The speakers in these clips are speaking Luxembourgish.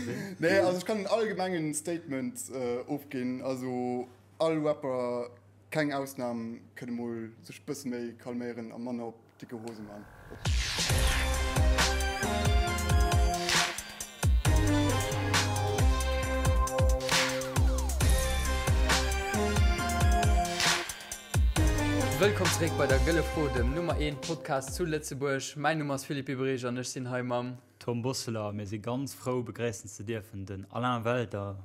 sinn. Nee, also ech kann en allgemengen Statement ofginn, also all Rapper, keng Ausnam, kënne mol sech bësse méi calméieren a manner op dicke Hose man. Wëllkomm zeréck bei der Gëlle Fro, dem Nummer 1 Podcast zu Lëtzebuerg. Mäin Numm ass Philippe Bierich an ech sinn hei mam. Tom Bosseler, Mir si ganz frou begréissen ze dierfen den Alain Welter.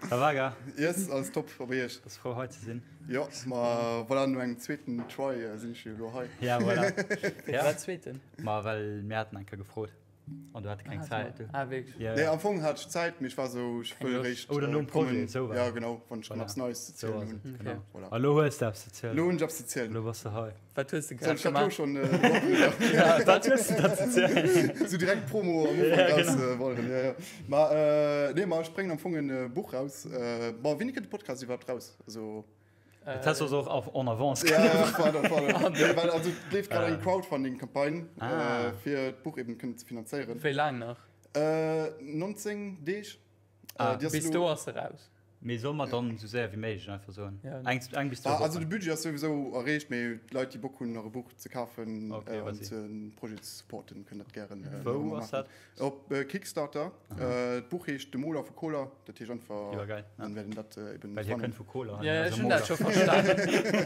Ça va gars? Yes, alles top, a bei iech? Bass frou hei ze sinn? Jo, ma voilà, no engem zweeten Try sinn ech jo elo hei. Ja, voilà. Firwat zweeten? Ma well mir haten eng Kéier gefrot. An du hat keng Zäit. Ah, wierklech? Ja, Nee, ja. am Fong hat ech Zäit, mee ech war sou, ech Keng wëll Loscht. eréischt Oder nom kommen. Projet, sou war Ja, et. genau, wann ech dann Voilà. eppes Neies ze Sou zielen ass hunn. et, Okay. genau. Voilà. A lo hues de eppes ze zielen. Lo hunn ech eppes ze zielen. Lo bass de hei. Wat hues de Soll grad ech dat lo gemaach? schonn droppen, oder? Ja, wat hues de da ze zielen? Sou direkt Promo am Ufank Ja, genau. rausballeren, ja, ja. Ma, nee, ma ech bréngen am Fong en Buch raus. Bon, wéini kënnt de Podcast iwwerhaapt raus? Also. Dat häss du och en avance Ja, ja, pardon, pardon. Nee, well also et leeft grad eng Crowdfunding-Campagne, ah. fir d'Buch eben kënnen ze finanzéieren. Wéi laang nach? Äh, 19 Deeg. Ah. Äh, déi ass Bis elo- do ass se raus. Mee soll mer dann esou séier wéi méiglech einfach soen? Ja. Eng, eng bis zwou Ah, also Wochen. de Budget ass souwisou erreecht, mee d'Leit, déi Bock hunn, nach e Buch ze kafen Okay, äh, an vas-y. de Projet ze supporten, kënnen dat gären äh, Wou nach ëmmer ass maachen. dat? Op äh, Kickstarter. Äh, D'Buch heescht De Moler vu Koler. Dat heescht einfach, Déi war geil, ja. dann wäert een dat äh, eben Well hie fannen. kënnt vu Koler. Ja, ja, also ech hunn dat Moler. scho verstanen.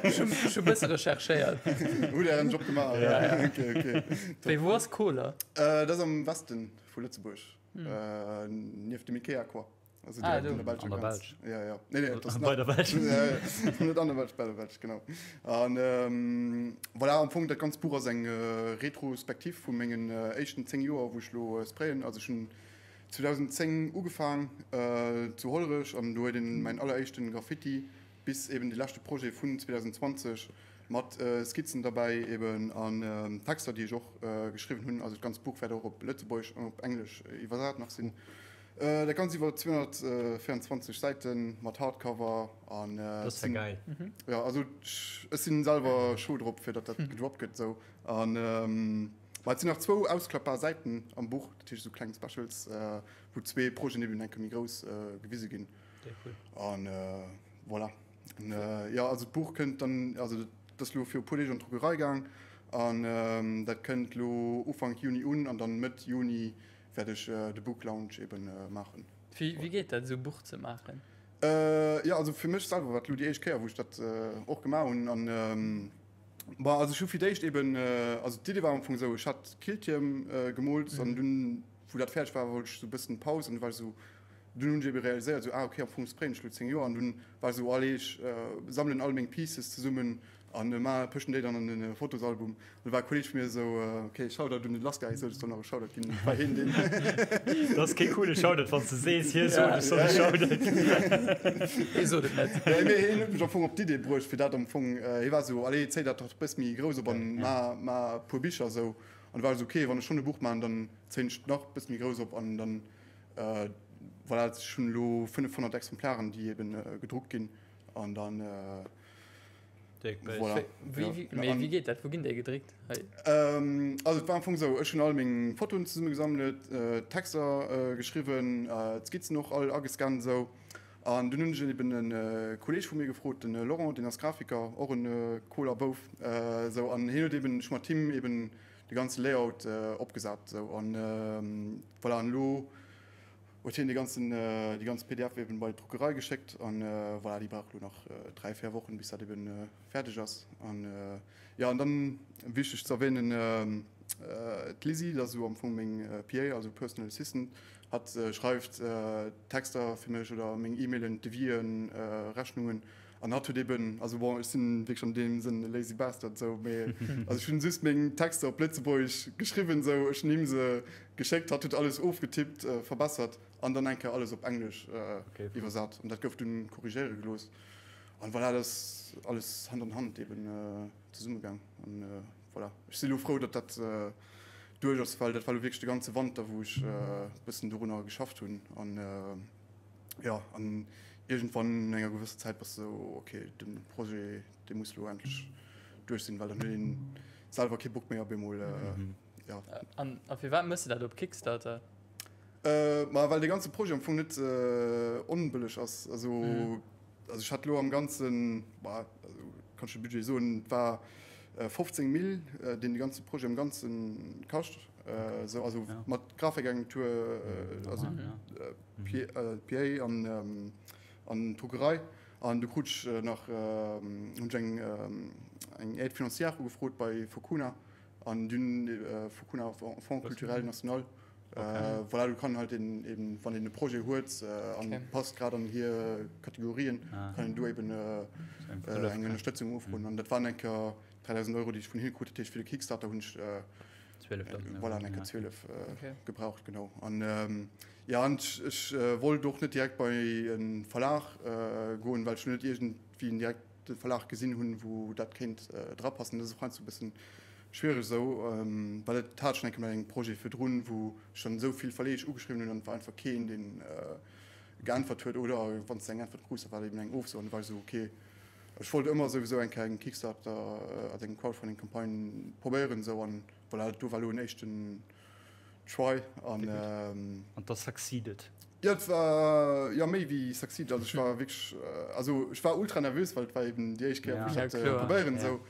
Ech hunn ech hu bësse recherchéiert. Hutt Ären Job gemaach? Ja, ja. Okay, okay. Top. Wéi, wou ass Koler? Äh, dat ass am Westen vu Lëtzebuerg. Äh, nieft dem Ikea, quoi. Also Ah, direkt do. an der belscher An der Grenz. Belsch. Ja, ja. Nee, nee, dat ass Bei nach der Belsch. Ja, ja. Net an der Belsch, bei der Belsch, genau. An ähm, voilà, am Fong dat ganzt Buch ass eng äh, Retrospektiv vu mengen äh, éischten 10 Joer, wou ech lo äh, sprayen. Also ech hunn 2010 ugefaang zu Hollerech an do huet een mäin alleréischten Graffiti bis eben de leschte Projet vun 2020 mat Skizzen derbäi eben an Texter déi ech och geschriwwen hunn. Also d'ganzt Buch wäert och op Lëtzebuergesch an op Englesch iwwersat nach sinn. Dat Ganzt iwwer 224 Säiten mat Hardcover an Dat ass ja geil. Jo also ech sinn selwer chaud drop fir datt dat gedroppt gëtt esou an Ma et sinn nach zwou ausklappbar Säiten am Buch, dat heescht esou kleng Specials, wou zwee Projeten eben eng Kéier méi grouss gewise ginn. An voilà. An jo, also d'Buch kënnt dann, also dat ass elo viru puer Deeg an d'Druckerei gaang an dat kënnt elo Ufank Juni un an dann Mëtt Juni wäert ech de Book Launch eben maachen. Wéi geet dat, esou e Buch ze maachen? Jo, also fir mech selwer war et elo déi éischt Kéier, wou ech dat och gemaach hunn an Bon, also ech hu fir d'éischt eben, also d'Idee war am Fong esou, ech hat Killtierm gemoolt an dunn, wou dat fäerdeg war, wollt ech esou e bëssen Paus an du war ech esou, dunn hunn ech ebe realiséiert esou, ah okay, am Fong sprayen ech elo 10 Joer an dunn war ech esou, allez, ech sammelen all meng Pieces zesummen an ma pëschen déi dann an e Fotosalbum. An du war e Kolleeg vu mir esou, okay, Shoutout un de Laska, hie sollt ech soll nach e Shoutout ginn, war hien deen. Dat ass kee coole Shoutout, wann s de sees, hie sot, ech soll e Shoutout ginn. Hie sot et net. Nee, mee hien huet mech am Fong op d'Idee bruecht, fir dat am Fong, hie war esou, allez, zéi dat dach e bëss méi grouss op an ma, ma e puer Bicher esou. An du war ech esou, okay, wann ech schonn e Buch maachen, dann zéien ech et nach e bëss méi grouss op an dann, voilà, ech hunn elo 500 Exemplaren, déi eben gedruckt ginn an dann, Voilà. Wéi, wéi, mee wéi geet dat? Wou ginn déi gedréckt? Hei. Ähm, also et war am Fong esou, ech hunn all meng Fotoen zesumme gesammelt, äh, Texter äh, geschriwwen, äh, d'Skizzen och all agescannt esou. An dunn hunn ech eben en äh, Kolleeg vu mir gefrot, den Laurent, deen ass Grafiker, och en äh, cooler Bouf, äh, esou. An hien huet eben, ech hu mat him eben de ganze Layout äh, opgesat esou. An ähm, voilà, an elo huet hien de ganzen, déi ganz PDF eben bei d'Druckerei geschéckt an voilà, déi brauch elo nach 3, 4 Wochen, bis dat eben fäerdeg ass. An jo, an dann wichteg ze erwähnen, d'Lizzy, dat ass esou am Fong meng PA, also Personal Assistant, hatt schreift d'Texter fir mech oder meng E-Mailen, d'Devis'en, Rechnungen an hatt huet eben, also bon, ech sinn wierklech an deem Sënn e lazy bastard esou, mee also ech hunn just meng Texter op Lëtzebuergesch geschriwwen esou, ech hunn him se geschéckt, hatt huet alles ofgetippt, verbessert an dann eng Kéier alles op Englesch iwwersat an dat gouf dunn korrigéiere gelooss an voilà, dat ass alles Hand an Hand eben zesummegaang an voilà. Ech si lo frou, datt dat duerch ass, well dat war lo wierklech de ganze Wanter, wou ech e bëssen dorunner geschafft hunn an jo, an iergendwann no enger gewësser Zäit bass de sou, ok, de Projet, dee muss lo endlech duerch sinn, well dann huet een selwer kee Bock méi op eemol. Ja. An a firwat mëss de dat op Kickstarter? Ma well de ganze Projet am Fong net onbëlleg ass. Also, also ech hat elo am Ganzen, bah, also kann ech de Budget soen, et war 15 Mille, deen de ganze Projet am Ganzen kascht. Esou, also mat Grafikagentur, also PA an an Druckerei. An du krut ech nach, hunn ech eng eng Aide financière ugefrot bei Focuna. An dunn Focuna, Fonds culturel national. Voilà, do kann halt een eben, wann een e Projet huet an passt grad an hir Kategorien, kann een do eben eng Ënnerstëtzung ufroen. An dat waren eng Kéier 3.000 Euro, déi ech vun hinne krut. Dat heescht, fir de Kickstarter hunn ech voilà, eng Kéier 12 gebraucht, genau. An jo, an ech wollt och net direkt bei e Verlag goen, well ech net iergendwéi en direkt de Verlag gesinn hunn, wou dat kéint drapassen. Dat ass och heiansdo e bëssen schwiereg esou, well et hat schonn eng Kéier mat engem Projet virdrun, wou ech dann esou vill Verleeg ugeschriwwen hunn an et war einfach keen, deen geäntwert huet oder wann s de eng Äntwert krus, da war et eben eng Ofso an da war ech esou, okay, ech wollt ëmmer souwisou eng Kéier eng Kickstarter, also eng Crowdfunding-Campagne probéieren esou an voilà, do war elo en éischten Try an. An 't ass succeeded. Jo, et war jo méi wéi succeeded. Also ech war wierklech, also ech war ultra nervös, well et war eben déi éischt Kéier, wou ech dat probéieren esou.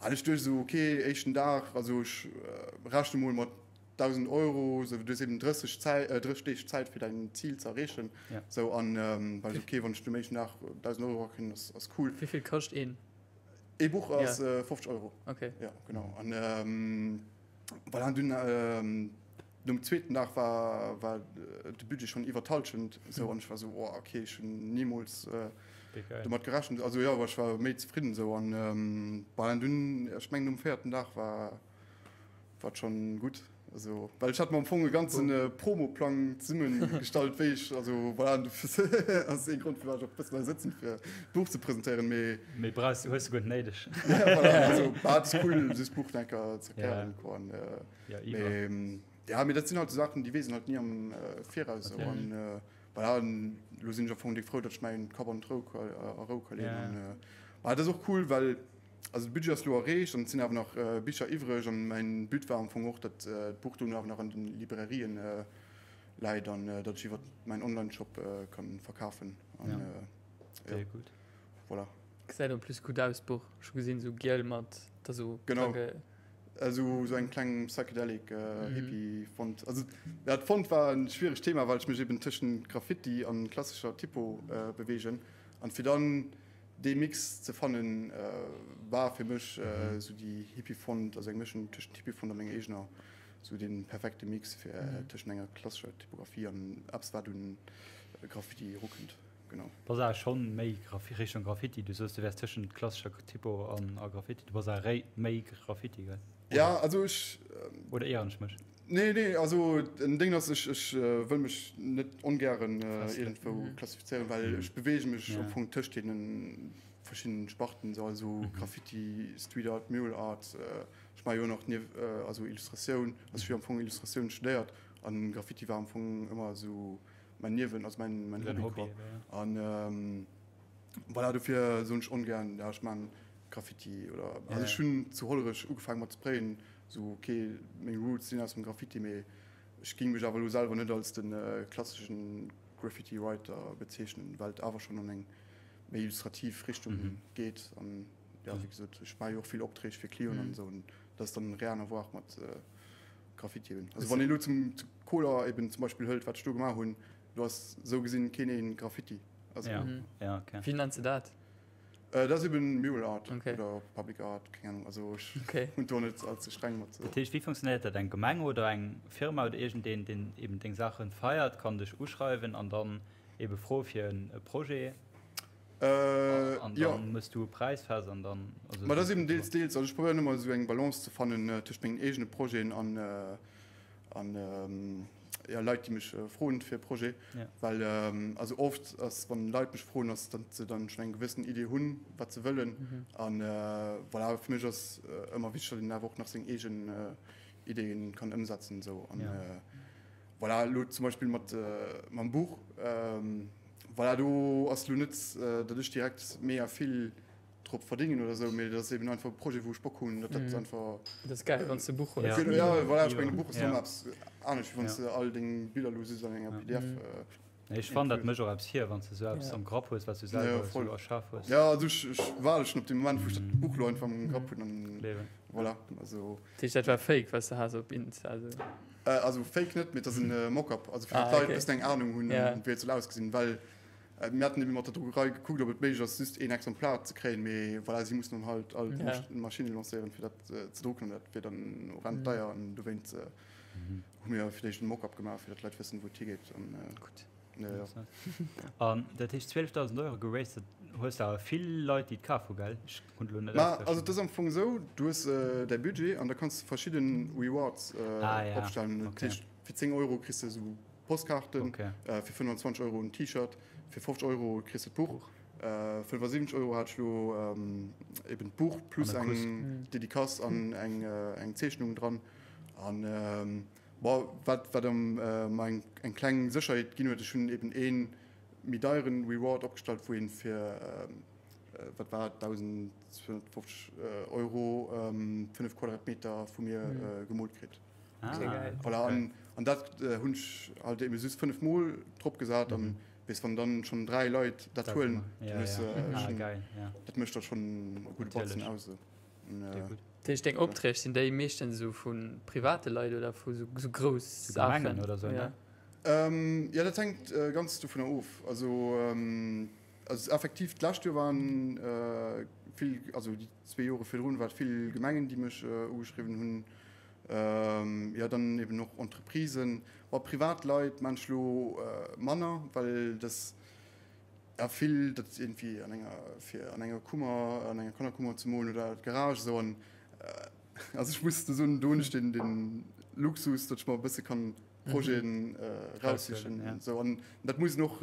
An ech duecht esou, ok, éischten Dag, also ech rechne mol mat 1.000 Euro, esou, du hues eben 30 Zäit, 30 Deeg Zäit fir däin Zil ze erreechen. Esou an war ech ok, wann ech um éischten Dag 1.000 Euro erakritt, ass ass cool. Wéi vill kascht een? Ee Buch ass 50 Euro. Ok. Jo, genau. An Voilà, an dunn nom zweeten Dag war, war de Budget schonn iwwer d'Hallschent esou an ech war esou, oh okay, ech hunn nimools domat gerechent. Also jo, ech war méi zefridden esou an voilà, an dunn, ech mengen nom véierten Dag war war et schonn gutt. Also well ech hat mer am Fong e ganze Promoplang zesummegestallt, wéi ech, also voilà, an dofir ass ee Grond firwat ech och e bëssen hei sëtzen fir d'Buch ze presentéieren, mee. Mee brauchs, hues de guer net néideg. Ja, voilà, also bah, et ass cool just d'Buch enker ze erklären, quoi, an mee ja, mee dat sinn halt esou Saachen, déi weess een halt ni am Viraus esou an voilà, an elo sinn ech am Fong déck frou, datt ech mäin Kapp an d'Rou a Rou ka leeën an bah, dat ass och cool, well also de Budget ass elo erreecht an et sinn awer nach Bicher iwwreg an mäin But war am Fong och, datt d'Buch dono awer nach an den Librairien läit an datt ech iwwert mäin Online-Shop kann verkafen an jo, voilà. Gesäit en plus gutt aus d'Buch, ech hu gesinn esou giel mat da sou Genau, esou sou eng kleng psychedelic Hippie Font. Also ja d'Font war en schwieregt Thema, well ech mech eben tëschent Graffiti an klassescher Typo beweegen an fir dann dee Mix ze fannen war fir mech esou déi Hippie Font, also eng Mëschung tëschent Hippie Font a menger eegener, esou dee perfekte Mix fir tëschent enger klassescher Typographie an eppes wat un Graffiti erukënnt. Genau. Bass awer schonn méi Richtung Graffiti. Du soos du wärs tëschent klassescher Typo an a Graffiti. Du bass awer réi méi Graffiti, gell? Ja, also ech. Oder ieren ech mech? Nee, nee, also den Ding ass, ech, ech wëll mech net ongären iergendwou klassifizéieren, well ech beweege mech am Fong tëscht deene verschiddenen Sparten, esou, also Graffiti, Street Art, Mural Art. Ech maache jo och nach nief, also Illustratioun, also ech hu jo am Fong Illustratioun studéiert an Graffiti war am Fong ëmmer esou Mein Niewen, also mein, mein Hobby, Hobby quoi. Ja. An ähm, voilà, dofir soen ech ongern, ja, ech man Graffiti oder ja, also ech hunn zu Hollerech ugefaangen mat sprayen, so okay, meng Roots sinn aus dem Graffiti, mee ech ging mech awer elo selwer net als den äh, klasseschen Graffiti Writer bezeechnen, well et awer schon an eng méi illustrativ Richtung mhm. geet an ja, wéi gesot, ech maache jo och vill Opträg fir Clienten mhm. an esou an dat ass dann rien à voir mat äh, Graffiti eben. Also wann een elo zum Koler eben zum Beispill hëlt, wat ech do gemaach hunn, do ass esou gesinn keen een Graffiti. Also, ja. Mhm. Ja, okay. Wéi nenns de dat? Äh, dat ass eben Mural Art okay. oder Public Art, keng Ahnung. Also ech okay. hunn do net allze streng mat. Dat heescht, wéi funktionéiert dat? Eng Gemeng oder eng Firma oder iergendeen, deen eben deng Saachen feiert, kann dech uschreiwen an dann ebe froe fir en Projet? Äh, an ja. dann mëss du e Präis fest an dann. Also Ma dat ass eben deels, deels. Also ech probéieren ëmmer esou eng Balance ze fannen äh, tëscht mengen eegene Projeten an, äh, an ähm, ja, Leit, déi mech äh, froen fir e Projet. Ja. Well ähm, also oft ass, wann Leit mech froen, ass, datt se dann schonn eng gewëssen Idee hunn, wat se wëllen. Mhm. An äh, voilà, fir mech ass äh, ëmmer wichteg, datt een awer och nach seng eegen äh, Ideeën kann ëmsetzen. Esou. An Ja. äh, voilà, elo zum Beispill mat, äh, mam Buch. Ähm, Voilà, do ass lo net, datt ech direkt mega vill. drop verdingen oder sou, mee dat ass eben einfach e Projet wou ech Bock hunn, datt dat einfach. Dat ass gäil wann s de e Buch hues. Ja, ja voilà, ech mengen e Buch ass nochmol eppes anescht wéi wann s de all deng Biller elo just an enger PDF. Ech fannen dat mécht och eppes hier wann s de sou eppes am Grapp hues wat s du selwer sou erschaf hues. Ja also ech ech waarde schon op dee Moment wou ech dat Buch elo einfach am Grapp hunn an voilà also. Dat heescht dat war fake wat s de has op Insta sou? Also fake net, mee et ass en Mockup, also fir datt d'Leit e bëssen eng Anung hunn wéi et soll ausgesinn, well Mir haten eben mat der Druckerei gekuckt, ob et méiglech ass, just een Exemplar ze kréien, mee voilà, si mussen dann halt all d'Maschinne lancéieren, fir dat ze drucken, an dat wier dann horrend deier, an dowéint hu mir fir d'éischt en Mock-up gemaach, fir datt d'Leit wëssen, wou et higeet. Gutt. An dat heescht 12.000 Euro geraced, dat hues de awer vill Leit, déi et kaf hu, gell? Ech konnt elo net Ma also et ass am Fong esou, du hues däi Budget an da kanns de verschidde Rewards opstellen. Dat heescht, fir 10 Euro kriss de esou Postkaarten, okay. äh, fir 25 Euro en T-Shirt, fir 50 Euro kriss de d'Buch, äh, 75 Euro hat ech lo ähm, eben d'Buch plus eng mhm. Dedicace an eng, äh, eng Zeechnung dran. An ähm, bon, wat, wat am, äh, mer eng, eng kleng Sécherheet ginn huet, ech hunn eben een méi deieren Reward opgestallt, wou een fir ähm, äh, wat war 1250 äh, Euro ähm, 5 Quadratmeter vu mir mhm. äh, gemoolt kritt. Ah, geil. Voilà, okay. an, an dat äh, hunn ech halt eben just 5 Mol drop gesat an mhm. bis wann dann schon 3 Leit dat, dat huelen, ja, ja. Äh, ah, schon, geil, ja. dat mécht dat schon e gudde Batzen aus. Und, äh, Dat heescht deng Opträg sinn déi meeschtens esou vu private Leit oder vu sou, sou grouss Saachen? Oder so, ja. Ne? Ähm, ja, dat hängt äh, ganz dovunner of. Also, ähm, also effektiv d'lescht Joer waren äh, vill, also déi zwee Jore virdrun war et vill Gemengen, déi mech äh, ugeschriwwen hunn. Jo, dann eben och Entreprisen. Bon, privat Leit maan ech lo manner, well dass ja vill dat iergendwéi an enger, fir an enger Kummer, an enger Kannerkummer ze molen oder Garage esou an also ech muss do soen, do hunn ech den, den Luxus, datt ech mer e bësse kann Projeten raussichen esou an dat muss een och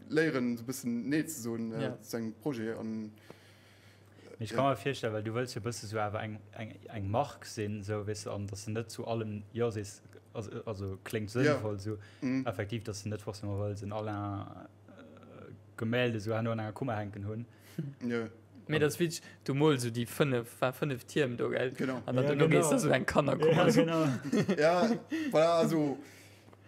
léieren, esou e bëssen nee ze soen zu engem Projet an. Mee ech ka mer virstellen, well du wëlls jo e bësse sou awer eng, eng, eng Mark sinn, sou, weess de, an dass de net zu allem Jo sees, also, also kléngt sënnvoll sou, effektiv, dass de net forcément wëlls en Alain Gemälde sou herno an enger Kummer hänken hunn. Jo. Mee dat ass witzeg, du mools sou déi 5, war 5 Tierm do, gell? Genau. An dann duerno gees de sou eng Kannerkummer. Ja, genau. Ja, voilà, also,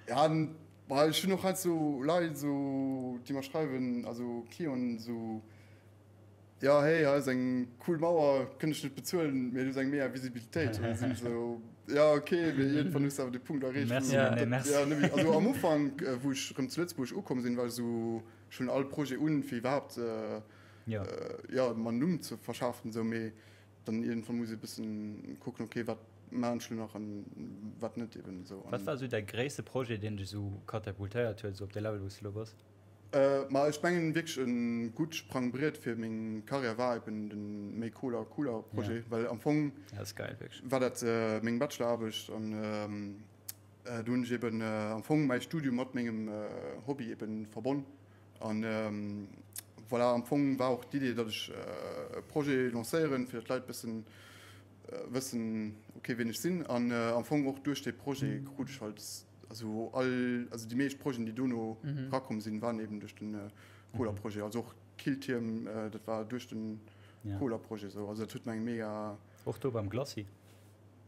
ja, ech hunn och heiansdo Leit sou, déi mer schreiwen, also Clienten, sou, Jo hey, hei ass eng cool Mauer, kënnt ech net bezuelen, mee du hues eng mega Visibilitéit. An sinn esou, ja ok, mee iergendwann hues de awer de Punkt erreecht, Merci, wou mee nee, merci. Ja, net méi. Also am Ufank, wou ech erëm zu Lëtzebuerg ukomm sinn, war ech esou, ech huelen all Projet un, fir iwwerhaapt Jo. jo, mer en Numm ze verschafen esou, mee dann iergendwann muss ee bëssen kucken, ok, wat maachen ech elo nach an wat net eben esou. Wat war esou däi gréisste Projet, deen dech esou katapultéiert huet, esou op dee Level, wou s de elo bass? Ma ech mengen wierklech e gutt Sprangbriet fir meng Karriär war eben den Méi Cola Cooler Projet, well am Fong war dat meng Bacheloraarbecht an do hunn ech eben am Fong mäi Studium mat mengem Hobby eben verbonn an voilà. Am Fong war och d'Idee, datt ech e Projet lancéieren, fir datt d'Leit bëssen wëssen ok wien ech sinn an am Fong och duerch dee Projet krut ech halt Also all, also déi meescht Projeten, déi dono rakomm sinn, waren eben duerch den Cola-Projet. Also och Killtierm, dat war duerch den Cola-Projet esou. Also dat huet mer eng mega. Och do beim Glacis?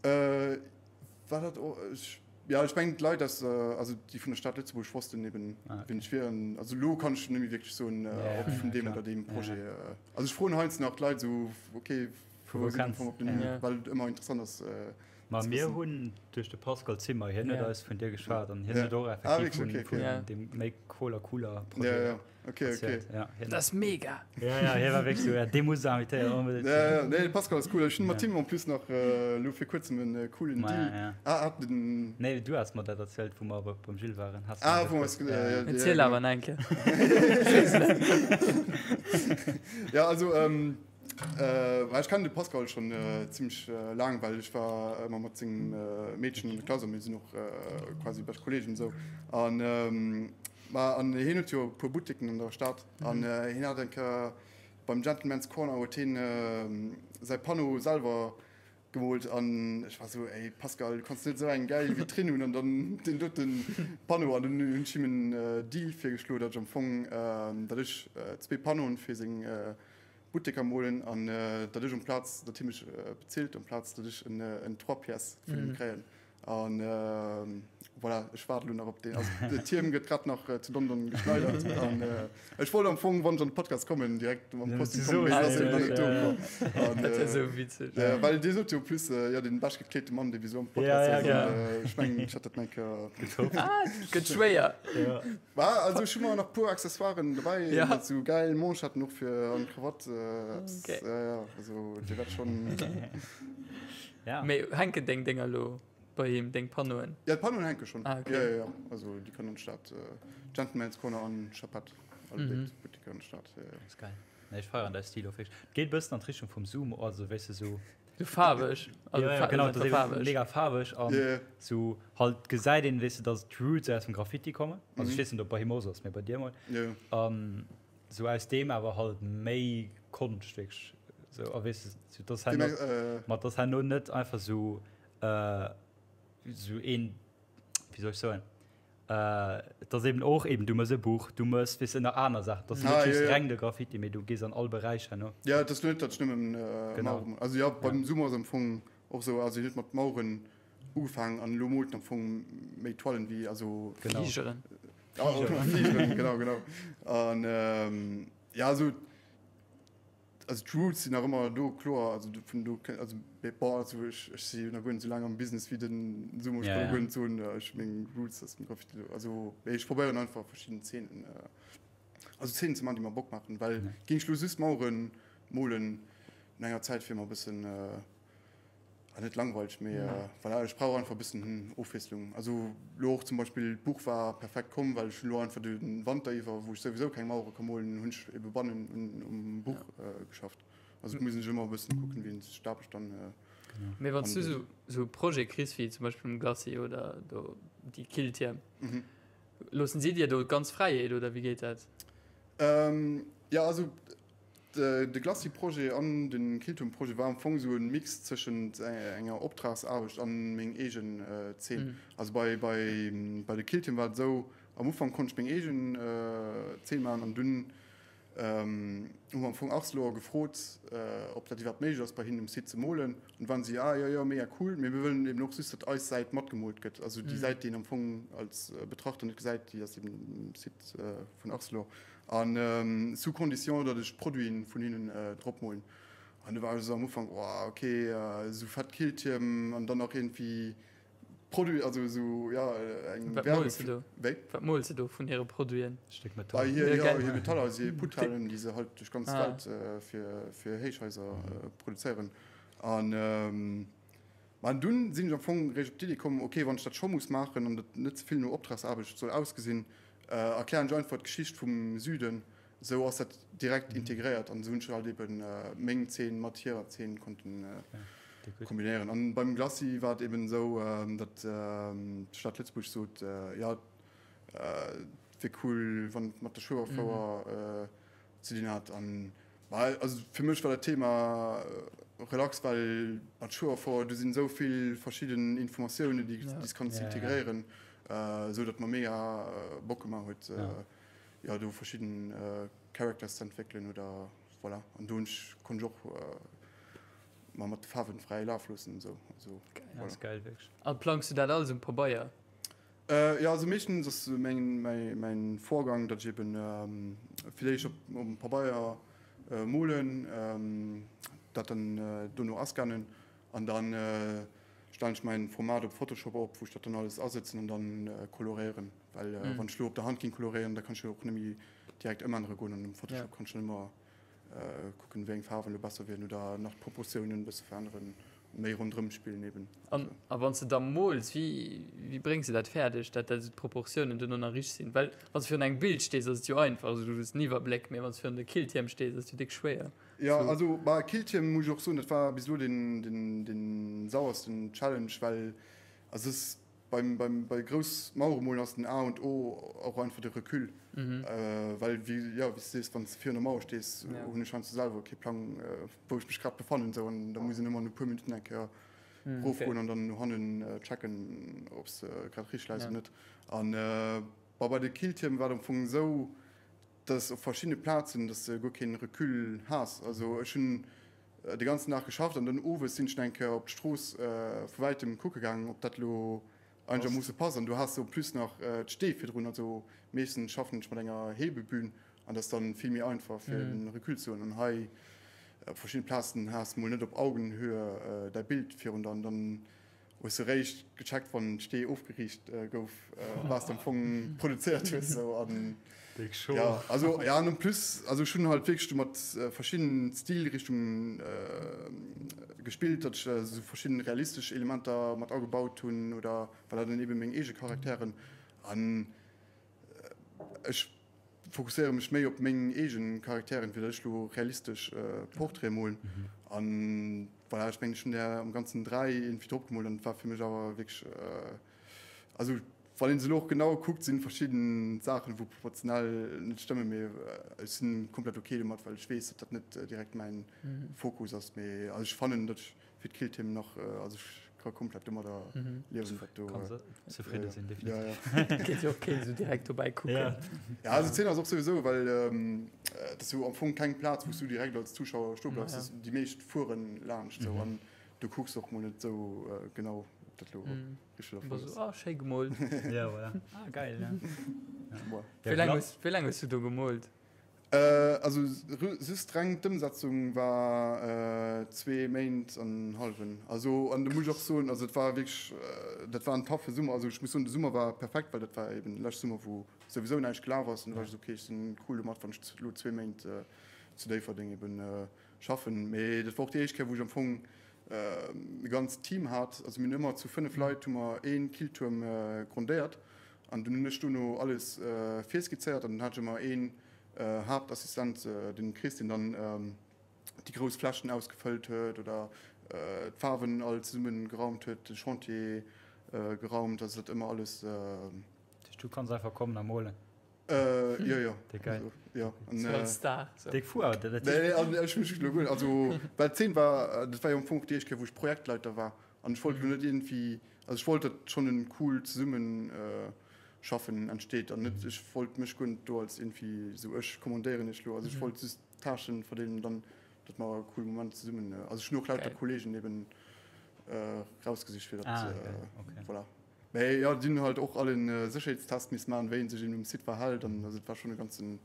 War dat och, ech, jo ech mengen d'Leit aus der, also déi vun der Stad Lëtzebuerg wossten eben wien ech wier. Also elo kann ech net méi wierklech soen, ob ech vun deem oder deem Projet, also ech froen heiansdo nach d'Leit esou, ok, vu wou sidd der am Fong op den, well et ëmmer interessant ass. Ma mir hunn duerch de Pascal Zimmer, hien huet eis vun dir geschwat an hien huet och effektiv vun, vun dem Make Cola Cooler Projet erzielt. Ja, hien. Dat ass mega! Ja, ja, hie war wierklech esou, ja, dee muss invitéieren, onbedéngt. Ja, ja, nee, de Pascal ass cool. Ech hunn mat him en plus nach elo vir kuerzem en coolen Deal. Ja. Ah, hat den. Nee, du has mer dat erzielt, wou mer beim Gilles waren. Has ah, wou mer eis. Ja, ja, Erziel awer nach eng Kéier. Ja, also. Ech kennen de Pascal schon zimmlech laang, well ech war ëmmer mat sengem Meedchen an der Klass a mir sinn och quasi bescht Kolleegen esou. An ma an hien huet jo e puer Buttiken an der Stad an hien hat eng Kéier beim Gentleman's Corner huet hien säi Panneau selwer gemoolt an ech war esou, ey Pascal, du kanns net esou eng gäil Vitrinn hunn an dann deen doten Panneau. An dunn hunn ech him en Deal virgeschloen, datt ech am Fong, datt ech zwee Panneauen fir seng. Butteker molen an datt ech amplaz, datt hie mech bezilt, amplaz datt ech en 3 Pièces vun him kréien. An voilà, ech waarde lo nach op deen. Also de Tierm gëtt grad nach zu London geschneidert an ech wollt am Fong, wann ech an de Podcast kommen, direkt mam Kostüm kommen, mee ass eben nach net do. An, Dat wär sou witzeg. well Dir sot jo plus, jo, den bescht gekleete Mann, dee bis elo am Podcast ass. An ech mengen, ech hätt dat eng Kéier getoppt. Ah, et gëtt schwéier. Bah, also ech hu mer nach puer Accessoiren dobäi, Ja. mat sou gäil Manchetten och fir an d'Krawatt. Eppes, Okay. ja, ja, also Dir wäert schonn. Ja. Mee hänken deng Dénger lo bei him, deng Panneauen? Ja, d'Panneauen hänke schonn. Ah, okay. Ja, ja, ja. Also déi kënnen an d'Stad. Gentleman's Corner an Chapette. Alle Mhm. béid Butteker an d'Stad. Ja, ja. Ass geil. Nee, ech feieren däi Stil och wierklech. Et geet e bëssen an d'Richtung vum Sumo, also weess de sou. Sou faarweg. Also Ja, ja, fa genau, einfach dat ass eben faarweg. mega faarweg an Ja, ja. sou halt gesäit een, weess de, dass d'Roots aus dem Graffiti kommen. Also ech Mhm. weess net, ob bei him och sou ass, mee bei dir mol. Ja, ja. An sou aus deem awer halt méi Konscht wierklech sou a weess de, sou dass Wéi herno, meng, äh. ma dass herno net einfach sou äh, sou een, wéi soll ech soen, äh, dass eben och eben du mëss e Buch, du mëss weess de nach aner Saachen, dass net Ah, just jo, jo. reng de Graffiti, mee du gees an all Beräich herno. Ja, et ass net, datt ech nëmmen äh, Genau. Mauere molen. Also ja, beim Ja. Sumo ass am Fong och sou, also hien huet mat Maueren ugefaangen an elo moolt en am Fong méi Toilen wéi, also. Genau. Fligeren. Ah, Fligeren, genau, genau. An ähm, ja, also. Also d'Roots sinn nach ëmmer do, kloer, also vun do kënnt, also mee bon, also ech ech si jo nach guer net esou laang am Business wéi den Sumo, ech kann och guer net soen, ech hu meng Roots aus dem Graffiti do, also mee ech probéieren einfach verschidden Zeenen, also Zeenen ze maachen, déi mer Bock maachen, well géing ech elo just Maueren molen, no enger Zäit wier mer e bëssen, Ah, net langweileg, mee voilà, ech brauch einfach e bëssen Ofwiesslung. Also lo och zum Beispill, d'Buch war perfekt komm, well ech hunn lo einfach de Wanter iwwer, wou ech souwisou keng Mauere ka molen, hunn ech ebe bannen um Buch geschafft. Also et muss een sech ëmmer e bëssen kucken, wéi een sech d'Aarbecht dann Mee wann s du andeelt. esou e Projet kriss, wéi zum Beispill um Glacis oder do déi Killtierm, loossen si dir do ganz Fräiheet oder wéi geet dat? Jo, also De Glacis-Projet an de Killtoon-Projet war am Fong esou e Mix tëschent enger Optragsaarbecht an meng eegen Zeen. Also bei bei de Killtoon war et esou, am Ufank konnt ech meng eegen Zeen maachen an dunn hu mer am Fong Arcelor gefrot, ob dat iwwerhaapt méiglech ass bei hinnen um Site ze molen. An du waren si, ah jo jo, mega cool, mee mir wëllen eben och just, datt eis Säit matgemoolt gëtt. Also déi Säit, déi een am Fong als Betrachter net gesäit, déi ass eben um Site vun Arcelor. An sous condition, datt ech d'Produiten vun hinnen drop molen. An du war ech esou am Ufank, oh ok, esou fett Killtierm an dann nach iergendwéi Produit, also esou, ja, eng Wat Werbe. mools de do? Wéi? Wat mools de do vun hire Produiten? Stéck Ah, Metall. hir, Ja, ja, gell. hir Metaller, also hir Putalen, déi se halt duerch d'ganz Ah. Welt fir, fir Héichhaiser produzéieren. An, ma dunn sinn ech am Fong réischt op d'Iddi komm, ok, wann ech dat scho muss maachen an dat net ze vill no Optragsaarbecht soll ausgesinn, Erklären ech einfach d'Geschicht vum Süden, esou ass dat direkt integréiert an esou hunn ech halt eben meng Zeen mat hirer Zeen konnten kombinéieren. An beim Glacis war et eben esou, datt d'Stad Lëtzebuerg sot, jo et wier cool wann et mat der Schueberfouer ze dinn hat. An also fir mech war dat Thema relax, well mat Schueberfouer do sinn esou vill verschidden Informatiounen déi s kanns integréieren. Esou datt mer mega Bock gemaach huet jo do verschidden Characters ze entwéckelen oder voilà an do hunn ech konnt ech och mer mat de Faarwen fräi Laf loossen esou also Geil. Ass geil wierklech. An plangs du dat alles um Pabeier? Jo also meeschtens ass meng mäin Vorgang datt ech eben fir d'éischt op um Pabeier molen, dat dann dono ascannen an dann Stellen ech mäin Format op Photoshop op, wou ech dat dann alles asëtzen an dann koloréieren, well wann ech lo op der Hand ging koloréieren, da kann ech jo och nemmi direkt ëmännere goen an am Photoshop kann ech dann ëmmer kucken wéi eng Faarwen lo besser wieren oder nach d'Proportiounen e bësse veränneren, méi rondrëm spillen eben. An a wann s de da mools, wéi wéi bréngs de dat fäerdeg, dat dat esou d'Proportiounen duerno nach richteg sinn? Well wann s de virun engem Bild stees, ass et jo einfach, also du hues den Iwwerbléck, mee wann s virun de Killtierm stees, ass et jo déck schwéier. Jo, also bah Killtierm muss ech och soen, dat war bis elo den den den sauersten Challenge, well also es beim beim bei grouss Mauere molen ass den A und O och einfach de Recul, well wéi jo wéi s de sees, wann s de virun der Mauer stees, hunn ech heiansdo selwer kee Plang wou ech mech grad befannen esou an da muss een ëmmer no puer Minutten eng Kéier rofgoen an dann no hannen checken ob s de grad richteg läis oder net. An bah bei de Killtierm war et am Fong esou, Dass op verschiddene Plazen, dass de guer keen Recul has. Also ech hunn de ganzen Dag geschafft an dann owes sinn ech nach eng Kéier op d'Strooss vu wäitem kucke gaangen, ob dat elo einegermoosse passt. An du has en plus nach d'Stee virdrun. Also meeschtens schaffen ech mat enger Hebebühn an dat ass dann vill méi einfach fir den Recul ze hunn. An hei op verschiddene Plazen has de mol net op Augenhöhe däi Bild virun der an dann Hues de réischt gecheckt wann d'Stee ofgeriicht gouf waats de am Fong produzéiert hues sou an ja also ja an en plus also ech hunn halt wierklech do mat verschiddenen Stilrichtungen gespillt datt ech sou verschidden realistesch Elementer mat agebaut hunn oder voilà dann eben meng eege Charakteren an ech fokusséiere mech méi op meng eegen Charakteren, wéi datt ech lo realistesch Portraite molen. An voilà, ech mengen ech hunn der am ganzen 3 iergendwéi drop gemoolt an et war fir mech awer wierklech, also wann een se elo och genau kuckt, sinn verschidden Saachen wou proportionell net stëmmen, mee ech sinn komplett ok domat, well ech weess, datt dat net direkt mäin Fokus ass. Mee also ech fannen, datt ech fir d'Killteam nach, also ech ka komplett domadder liewen, wat do. Kann se zefridde sinn, definitiv. Ja, ja. Geet jo och keen esou direkt dobäi kucken. Ja, ja also d'Zeen ass och souwisou, well et ass jo am Fong keng Plaz, wou s du direkt als Zuschauer stoe bleifs. Ja. Déi meescht fueren laanscht esou an du kucks och mol net esou genau, ob dat elo richteg oder falsch ass. Ah, schéi gemoolt. Ja, voilà. Ah, geil, ja. Wéi laang hues, wéi laang hues du do gemoolt? Also just reng d'Ëmsetzung war zwee Méint an en hallwen. Also an do muss ech och soen, also et war wierklech, dat war en taffe Summer. Also ech muss soen, de Summer war perfekt, well dat war eben de leschte Summer wou souwisou näischt gelaf ass. An du war ech esou, okay, ech sinn cool domat, wann ech elo zwee Méint zu Déifferdeng eben schaffen. Mee dat war och déi éischt Kéier wou ech am Fong e ganzt Team hat. Also mir hunn ëmmer zu 5 Leit hu mer ee Killtuerm grondéiert. An dunn hunn ech dono alles virskizzéiert an dann hat ech ëmmer een Haaptassistent, den Chris, deen dann déi grouss Flächen ausgefëllt huet oder d'Faarwen all zesumme geraumt huet, de Chantier geraumt, also dat ëmmer alles. Dat heescht, du kanns einfach kommen a molen? Jo, jo. Déck geil. Jo. Sou als Star. Déck fou awer, dat heescht. Nee, an ech hu mech elo guer, also well d'Zeen war, dat war jo am Fong och déi éischt Kéier, wou ech Projektleiter war an ech wollt elo net iergendwéi, Also ech wollt datt schonn en coolt Zesummeschaffen entsteet an net ech wollt mech guer net do als iergendwéi esou ech kommandéieren iech lo. Also ech wollt just d'Tâchen verdeelen an dann datt mer e coole Moment zesummen, also ech hunn och lauter Kollegen eben rausgesicht fir datt voilà. Mee jo déi hunn halt och all en Sécherheetstest misst maachen, wéi een sech eben um Site verhält an also et war schonn e ganzen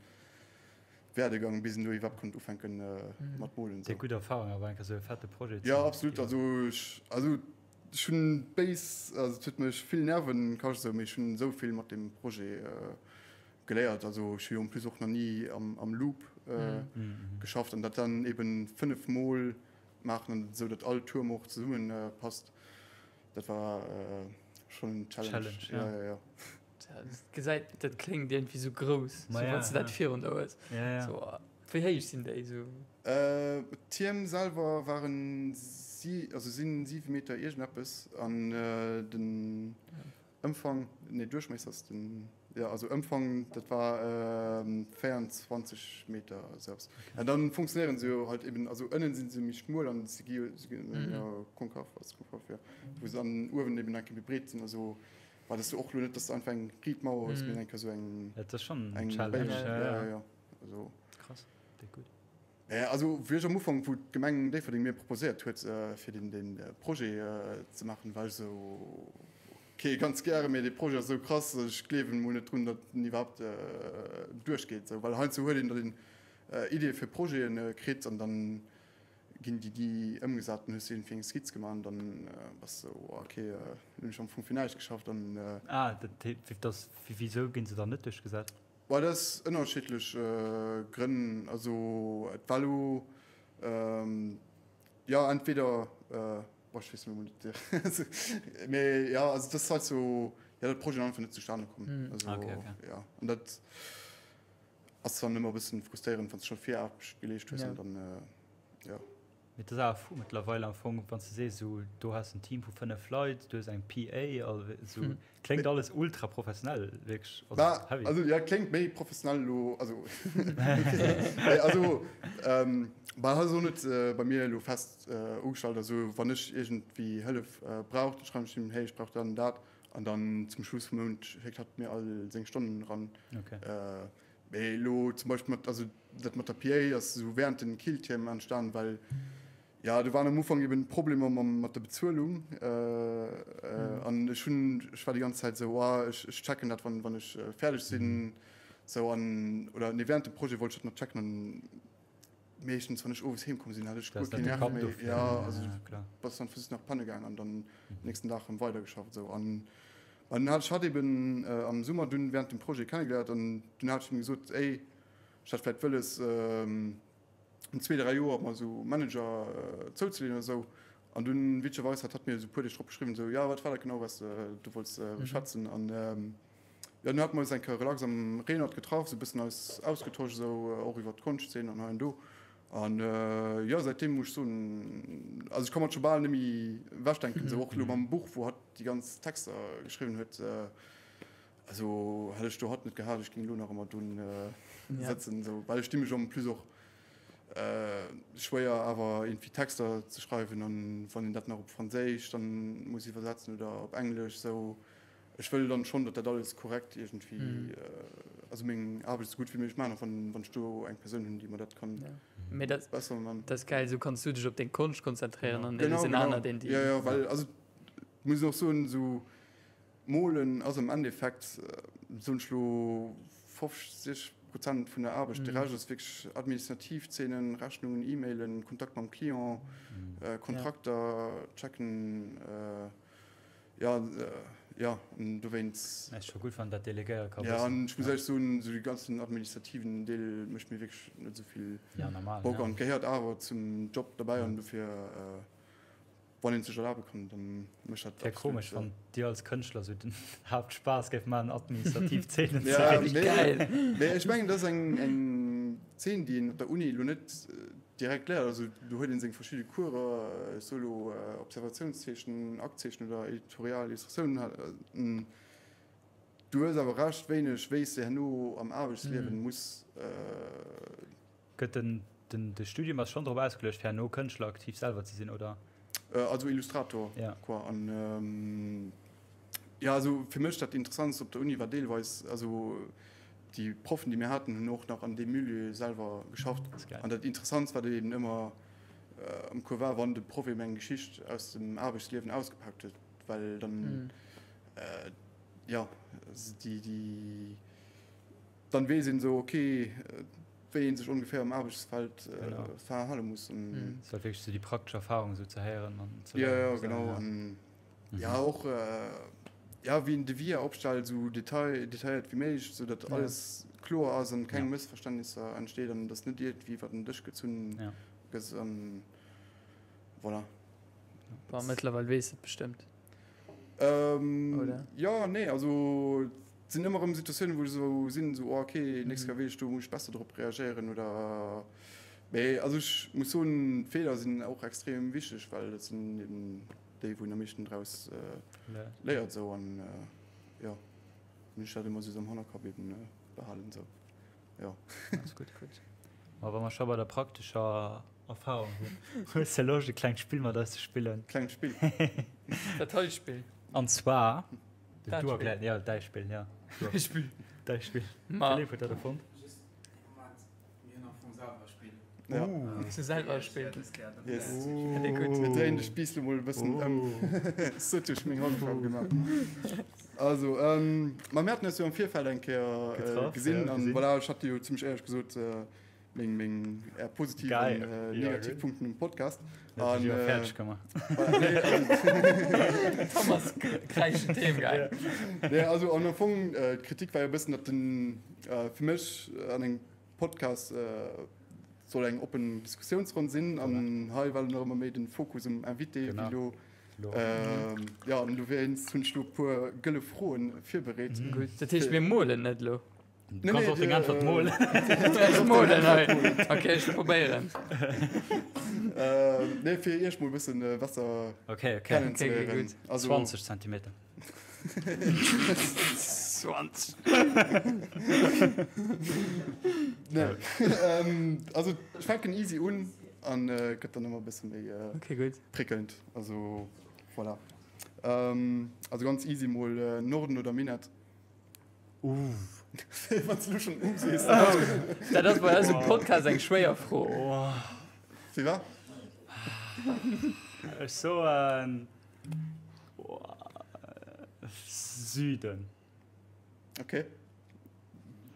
Werdegang bis en do iwwerhaapt konnt ufänken mat molen. Déck gutt Erfahrung awer eng Kéier esou e fette Projet ze. Jo absolut, also ech also Ech hunn béis, also et huet mech vill Nerven kascht esou, mee ech hunn esou vill mat deem Projet geléiert. Also ech hu jo en plus och nach ni am Loop geschafft an dat dann eben 5 mol maachen an esou datt all Tuerm och zesumme passt, dat war schonn en Challenge. Ja, ja, ja. Dat gesäit, dat kléngt iergendwéi sou grouss, sou wann s de dat virun der hues. Sou, wéi héich sinn déi sou? D'Tierm selwer waren si, also sinn 7 Meter iergendeppes an den Ëmfang, nee Duerchmiesser ass den, jo also Ëmfang dat war 24 Meter esou eppes. An dann funktionéieren se jo halt eben, also ënnen sinn se méi schmuel an se gi jo konkav, ass konkav jo, wou se dann uewen eben eng Kéier méi breet sinn, also War das och lo net, dass du einfach eng riit Mauer hues, mee enker sou eng. Dat ass schon eng Challenge. Ja, ja, ja. Also. Krass, déck gutt. Naja, also wéi ech am Ufank, wou d'Gemeng Déifferdeng mir proposéiert huet, fir deen, deen Projet ze maachen, war ech esou, ok, ganz gären, mee dee Projet ass esou krass, ech gleewen emol net drun, datt en iwwerhaapt duerchgeet. Esou, well heiansdo huet een, datt een Ideeë fir Projete kritt an dann ginn déi déi ëmgesat, dann hues du iergendwéi eng Skizz gemaach an dann bass de esou, oh ok, hunn ech am Fong fir näischt geschafft an. Ah, dat heescht, dass, wisou ginn se dann net duerchgesat? Bah, dat ass ënnerschiddlech Grënn. Also et war elo, jo, entweder, boah, ech weess elo mol net, mee jo, also dat ass halt sou, jo, datt d'Projeten einfach net zustane kommen. Also jo, an dat. Ass dann ëmmer e bëssen frustréierend, wann s de scho Viraarbecht geleescht hues an dann, jo. Mee et ass awer fou mëttlerweil am Fong, wann s de sees, esou do has en Team vu 5 Leit, du hues eng PA, esou kléngt alles ultra professionell wierklech, also heavy. Also jo, kléngt méi professionell elo, also mee also bah, ass och net bei mir elo fest ugestallt, also wann ech iergendwéi Hëllef brauch, da schreiwen ech him, hey ech brauch dat an dat an dann zum Schluss vum Mount schéckt hatt mir all seng Stonnen eran. Okay. Mee elo zum Beispill mat, also dat mat der PA ass esou während den Killtierm entstan, well jo do waren am Ufank eben Problemer mam mat der Bezuelung an ech hunn, ech war déi ganz Zäit esou, oh ech ech checken dat wann wann ech fäerdeg sinn esou an oder nee während dem Projet wollt ech dat nach checken an meeschtens wann ech owes heem komm sinn hat ech guer keen Nerv méi, jo also bass dann just nach panne gaang an dann nächsten Dag erëm weidergeschafft esou an An dunn hat ech hatt eben am Summer dunn während dem Projet kennegeléiert an dunn hat ech him gesot, ey, ech hätt vläit wëlles an zwee, dräi Joer mer esou Manager zouzeleeën oder esou. An dunn witzegerweis hat hatt mir esou e puer Deeg drop geschriwwen, esou, jo, wat war dat genau, wat s de wollts beschwätzen? An jo, dunn hate mer eis eng Kéier relax am Reenert getraff, esou e bëssen eis ausgetosch esou, och iwwer d'Konschtzeen an hei an do. An jo, säitdeem muss ech soen, also ech ka mer et scho bal net méi ewechdenken, esou och elo mam Buch, wou hatt déi ganz Texter geschriwwen huet, also hätt ech do hatt net gehat, ech géing elo nach ëmmer do sëtzen, esou, well ech di mech en plus och schwéier awer iergendwéi Texter ze schreiwen an wann een dat nach op Franséisch dann muss iwwersetzen oder op Englesch, esou. Ech wëll dann schonn, datt dat alles korrekt iergendwéi, also meng Aarbecht esou gutt wéi méiglech maachen, och wann, wann ech do eng Persoun hunn, déi mer dat kann Mee dat, besser man. dat ass gäil, esou kanns du dech op deng Konscht konzentréieren an et Genau, ass en genau. aner, deen déi. Jo, jo, well also muss een och soen, esou molen ass am Endeffekt, soen ech lo, 50 Prozent vun der Aarbecht. De Rescht ass wierklech administrativ Zeenen, Rechnungen, E-Mailen, Kontakt mam Client, Kontrakter checken. Ja, ja, an dowéinst. Ass scho gutt, wann dat delegéiere ka Ja, an ech muss éierlech soen, esou dee ganzen administrativen Deel mécht mir wierklech net esou vill Ja, normal, Bock ja. an gehéiert awer zum Job derbäi an dofir, wann een et sech erlabe kann, dann mécht dat Wär komesch, wann dir als Kënschtler esou den Haaptspaass géif maachen, administrativ Zeenen ze Ja, kréien. mee, Geil! mee ech mengen, dat ass eng, eng Zeen, déi een op der Uni elo net Direkt léiert, also do huet een seng verschidde Coursen, solo Observatiounszeechnen, Aktzeechnen oder Editorial Illustratioun. Du hues awer recht wéineg wéi s de herno am Aarbechtsliewen muss. Gëtt den den de Studium ass schonn drop ausgeluecht fir herno Kënschtler aktiv selwer ze sinn, oder? Also Illustrator quoi an jo also fir mech dat interessantst op der Uni war deelweis also Déi Proffen, déi mir haten, hunn och nach an deem Milieu selwer geschafft. An dat Interessantst, wat eben ëmmer am Cours war, wann de Proff eben eng Geschicht aus dem Aarbechtsliewen ausgepaakt huet, well dann, jo, déi, déi, dann weess een esou, okay, wéi ee sech ongeféier am Aarbechtsfeld verhale muss. Et ass halt wierklech esou déi praktesch Erfahrung esou ze héieren an ze léieren. Jo, jo, genau. An Ja och ja wéi een Devis opstellt, esou detail detailléiert wéi méiglech, esou datt alles kloer ass an keng Mëssverständnisser entsteet an datt net iergendwéi iwwer den Dësch gezunn gëtt an voilà. Bon, mëttlerweil weess et bestëmmt, oder? Jo, nee, also et sinn ëmmer erëm Situatiounen, wou ech esou sinn, esou oh okay, nächst Kéier weess ech, do muss ech besser drop reagéieren oder mee also ech muss soen, Feeler sinn och extrem wichteg, well dat sinn eben déi wou een am meeschten draus léiert esou an jo hunn ech dat ëmmer sou am Hannerkapp eben behalen esou jo. Ganz gutt, gutt. Ma wa mer scho bei der praktescher Erfahrung sinn, hues de Loscht e klengt Spill mat eis ze spillen? Klengt Spill? Dat hei Spill? An zwar, Dat du Spill. erkläert, jo däi Spill, jo. Mäi Spill. Däi Spill. Ma. Philippe huet dat erfonnt. Just ee Moment, mir hunn am Fong selwer e Spill. Ja. Hues du selwer e Spill? Yes. Finde ich gutt. Mir dréien de Spiiss lo mol e bëssen ëm. Sot duerch meng Hautfaarf gemaach. Also, ma mir haten eis jo am Virfeld eng Kéier Getraff, gesinn ja, an gesinn. voilà, ech hat dir jo zimmlech éierlech gesot, meng, meng eher positiv Geil. an Ja, negativ gutt. Punkten um Podcast. Huet dech jo An, fäerdeg gemaach. voilà, nee, also, Thomas kräischend heem gaang. nee, also an am Fong, d'Kritik war jo e bëssen, datt den, fir mech an engem Podcast soll eng oppen Diskussiounsronn sinn an hei war nach ëmmer méi den Fokus um Invité wéi lo. Jo an dowéinst hunn ech lo e puer gëlle Froen virbereet. Gutt, dat heescht mir molen net elo? Du kanns och deng Äntwert molen. Ech molen hei. Ok, ech probéieren. Nee, fir iech mol e bëssen besser kennenzeléieren. 20 Zentimeter. 20. Nee. ähm, also ech fänken easy un an äh, gëtt dann ëmmer e bësse méi äh, Okay, gutt. prickelnd. Also voilà. Ähm, also ganz easy mol äh, Norden oder Minett. Uff. Wann s du schon um sees. Dat ass bei eisem Podcast eng schwéier Fro. Sylvain? Ech soen Süden. Okay.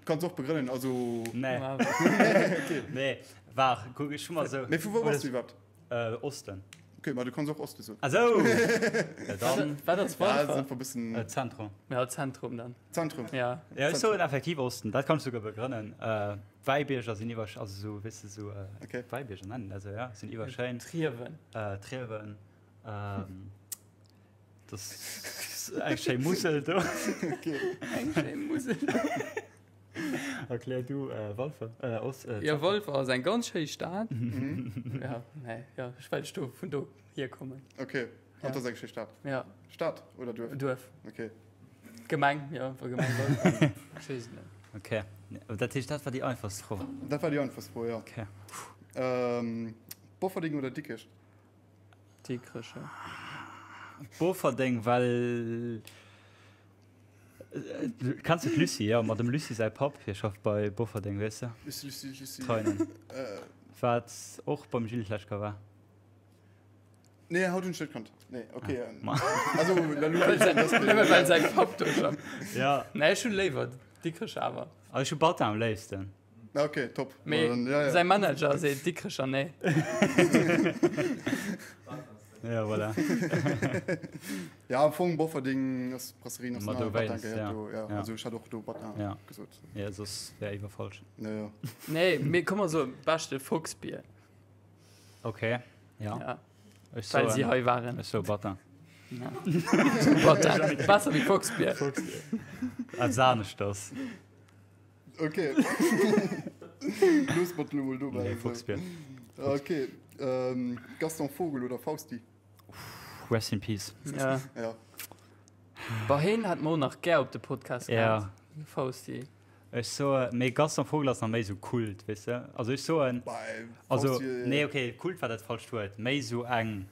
Kanns och begrënnen, also. Nee. Okay. Nee, war, kuck, ech hu mer sou. Mee vu wou bass du iwwerhaapt? Äh, Osten. Okay, ma du kanns och Oste soen. Ah sou! Ja, dann. Wat ass Ja, Walfer? einfach e bëssen. Äh, Zentrum. Ja, Zentrum dann. Zentrum. Ja. Ja, ech soen effektiv Osten, dat kann ech souguer begrënnen. Äh, Wäibierger sinn iwwer, also sou, weess de, sou, äh, Okay. Wäibierger nennen dat sou, ja, sinn iwwerschéin. Triewen. Äh, Triewen. Ähm, das ist eng schéi Musel do. Eng schéi Musel. Erklär du äh, Walfer. Äh, Ost, äh, Ja, Walfer ass eng ganz schéi Stad. Ja, nee, ja, ech well ech do vun do hierkommen. Okay. Ja. An das ass eng schéi Stad. Ja, Stad oder Duerf? Duerf. Okay. Gemeng, ja, war Gemeng Walfer. Ech weess et net. Okay. Dat heescht, dat war déi einfachst Fro. Dat war déi einfachst Fro, ja. Okay. Ähm, Bofferding oder Dikrech? Dikrech, ja. Bofferdeng, well Kanns du d'Lucie? Ja, ma dem Lucie säi Papp, hie schafft bei Bofferdeng, weess de? Lucie, Lucie, Lucie. Treinen. Äh. Wat och beim Gilles Kleczka war. Nee, haut hunn ech net kannt. Nee, okay. Ah. Also, Nëmme well säi Papp do schafft. Ja. Nee, ech hunn léiwer Dikrech awer. Also ech hu Battin am léifsten. Ah, okay, top. Mee Dann, ja, ja. säi Manager seet Dikrecher nee. Ja, voilà. Ja, am Fong Bofferding ass Brasserie Ma Nationale do Battin wéinst, gehéiert ja. do. Ja, Ja. also ech hat och do Battin Ja. gesot. Ja, soss wär iwwer falsch. Ja, ja. Nee, mee komm mer soen, beschte Foxbier. Okay, ja. Ja, Ech well si soen, hei waren. ech soe Battin. Ja. Battin. Besser wéi Foxbier. Eppes aneschters. Okay. Looss mer et elo mol dobäi. Nee, Fuchsbier. Okay. Ähm, Gaston Vogel oder Fausti? Rest in peace. Ja. Ja. Bah, heen hat mer och nach gär op de Podcast gehat. Ja. Fausti. Ech soe, mee Gaston Vogel ass nach méi sou Kult, weess de? Also ech soen, Bah, also, Fausti, äh, nee, okay, Kult war dat falscht Wuert, méi sou eng,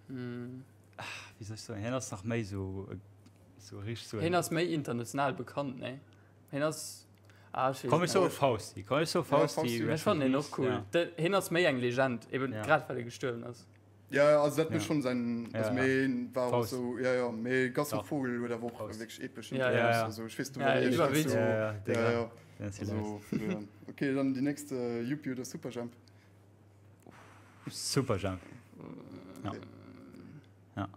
wéi soll ech soen, hien ass nach méi sou, sou richteg sou. Heen ass méi international bekannt, nee? Hien ass. Ah, ech weess Komm, ech net. soe Fausti. Komm, ech soe Fausti. Fausti. Ech fannen hien och cool. Ja. De, hien ass méi eng Legend, eben Ja. grad well e gestuerwen ass. Ja, ja, also dat Ja. ja. schon sein, Ja, also ja. mee war och Faust. so, ja, ja, mee Gaston Dach. Vogel huet awer och Faust. wierklech epesch Ja, ja, ja. Also, ech weess du Ja, wat iwwer so, Witz. Ja, ja, ja, ja. ja. Den ass hilarious. Also, ja. Okay, dann déi nächst äh, Yuppie oder Superjhemp? Superjhemp. Ja. Ja.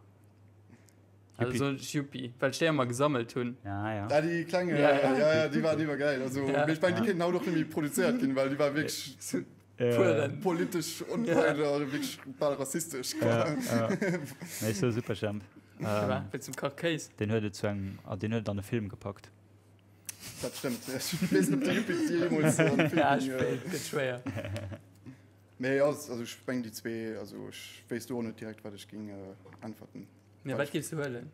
Also soll ech Yuppie, well ech déi ëmmer gesammelt hunn. Ja, ja. Ah, déi kleng, Ja, ja. ja, ja, déi war, déi war geil. Also, Ja. mee ech mengen, déi Ja. kéinten haut och net méi produzéiert ginn, well déi war wierklech Pueren. politesch onkorrekt a wierklech bal rassistesch. Ja, ja. Nee, ech soe Superjhemp. Ähm, Ähm, zum Kach Kéis. den huet et zu engem, ah, den huet et an e Film gepackt. Dat stëmmt. Ech weess net, ob de Yuppie jeemools an e Film Ja, ech ging, äh, weess, gëtt schwéier. Mee also, ech mengen déi zwee, also ech wéisst do och net direkt, wat ech ging äntwerten. Ja, wat géifs du huelen?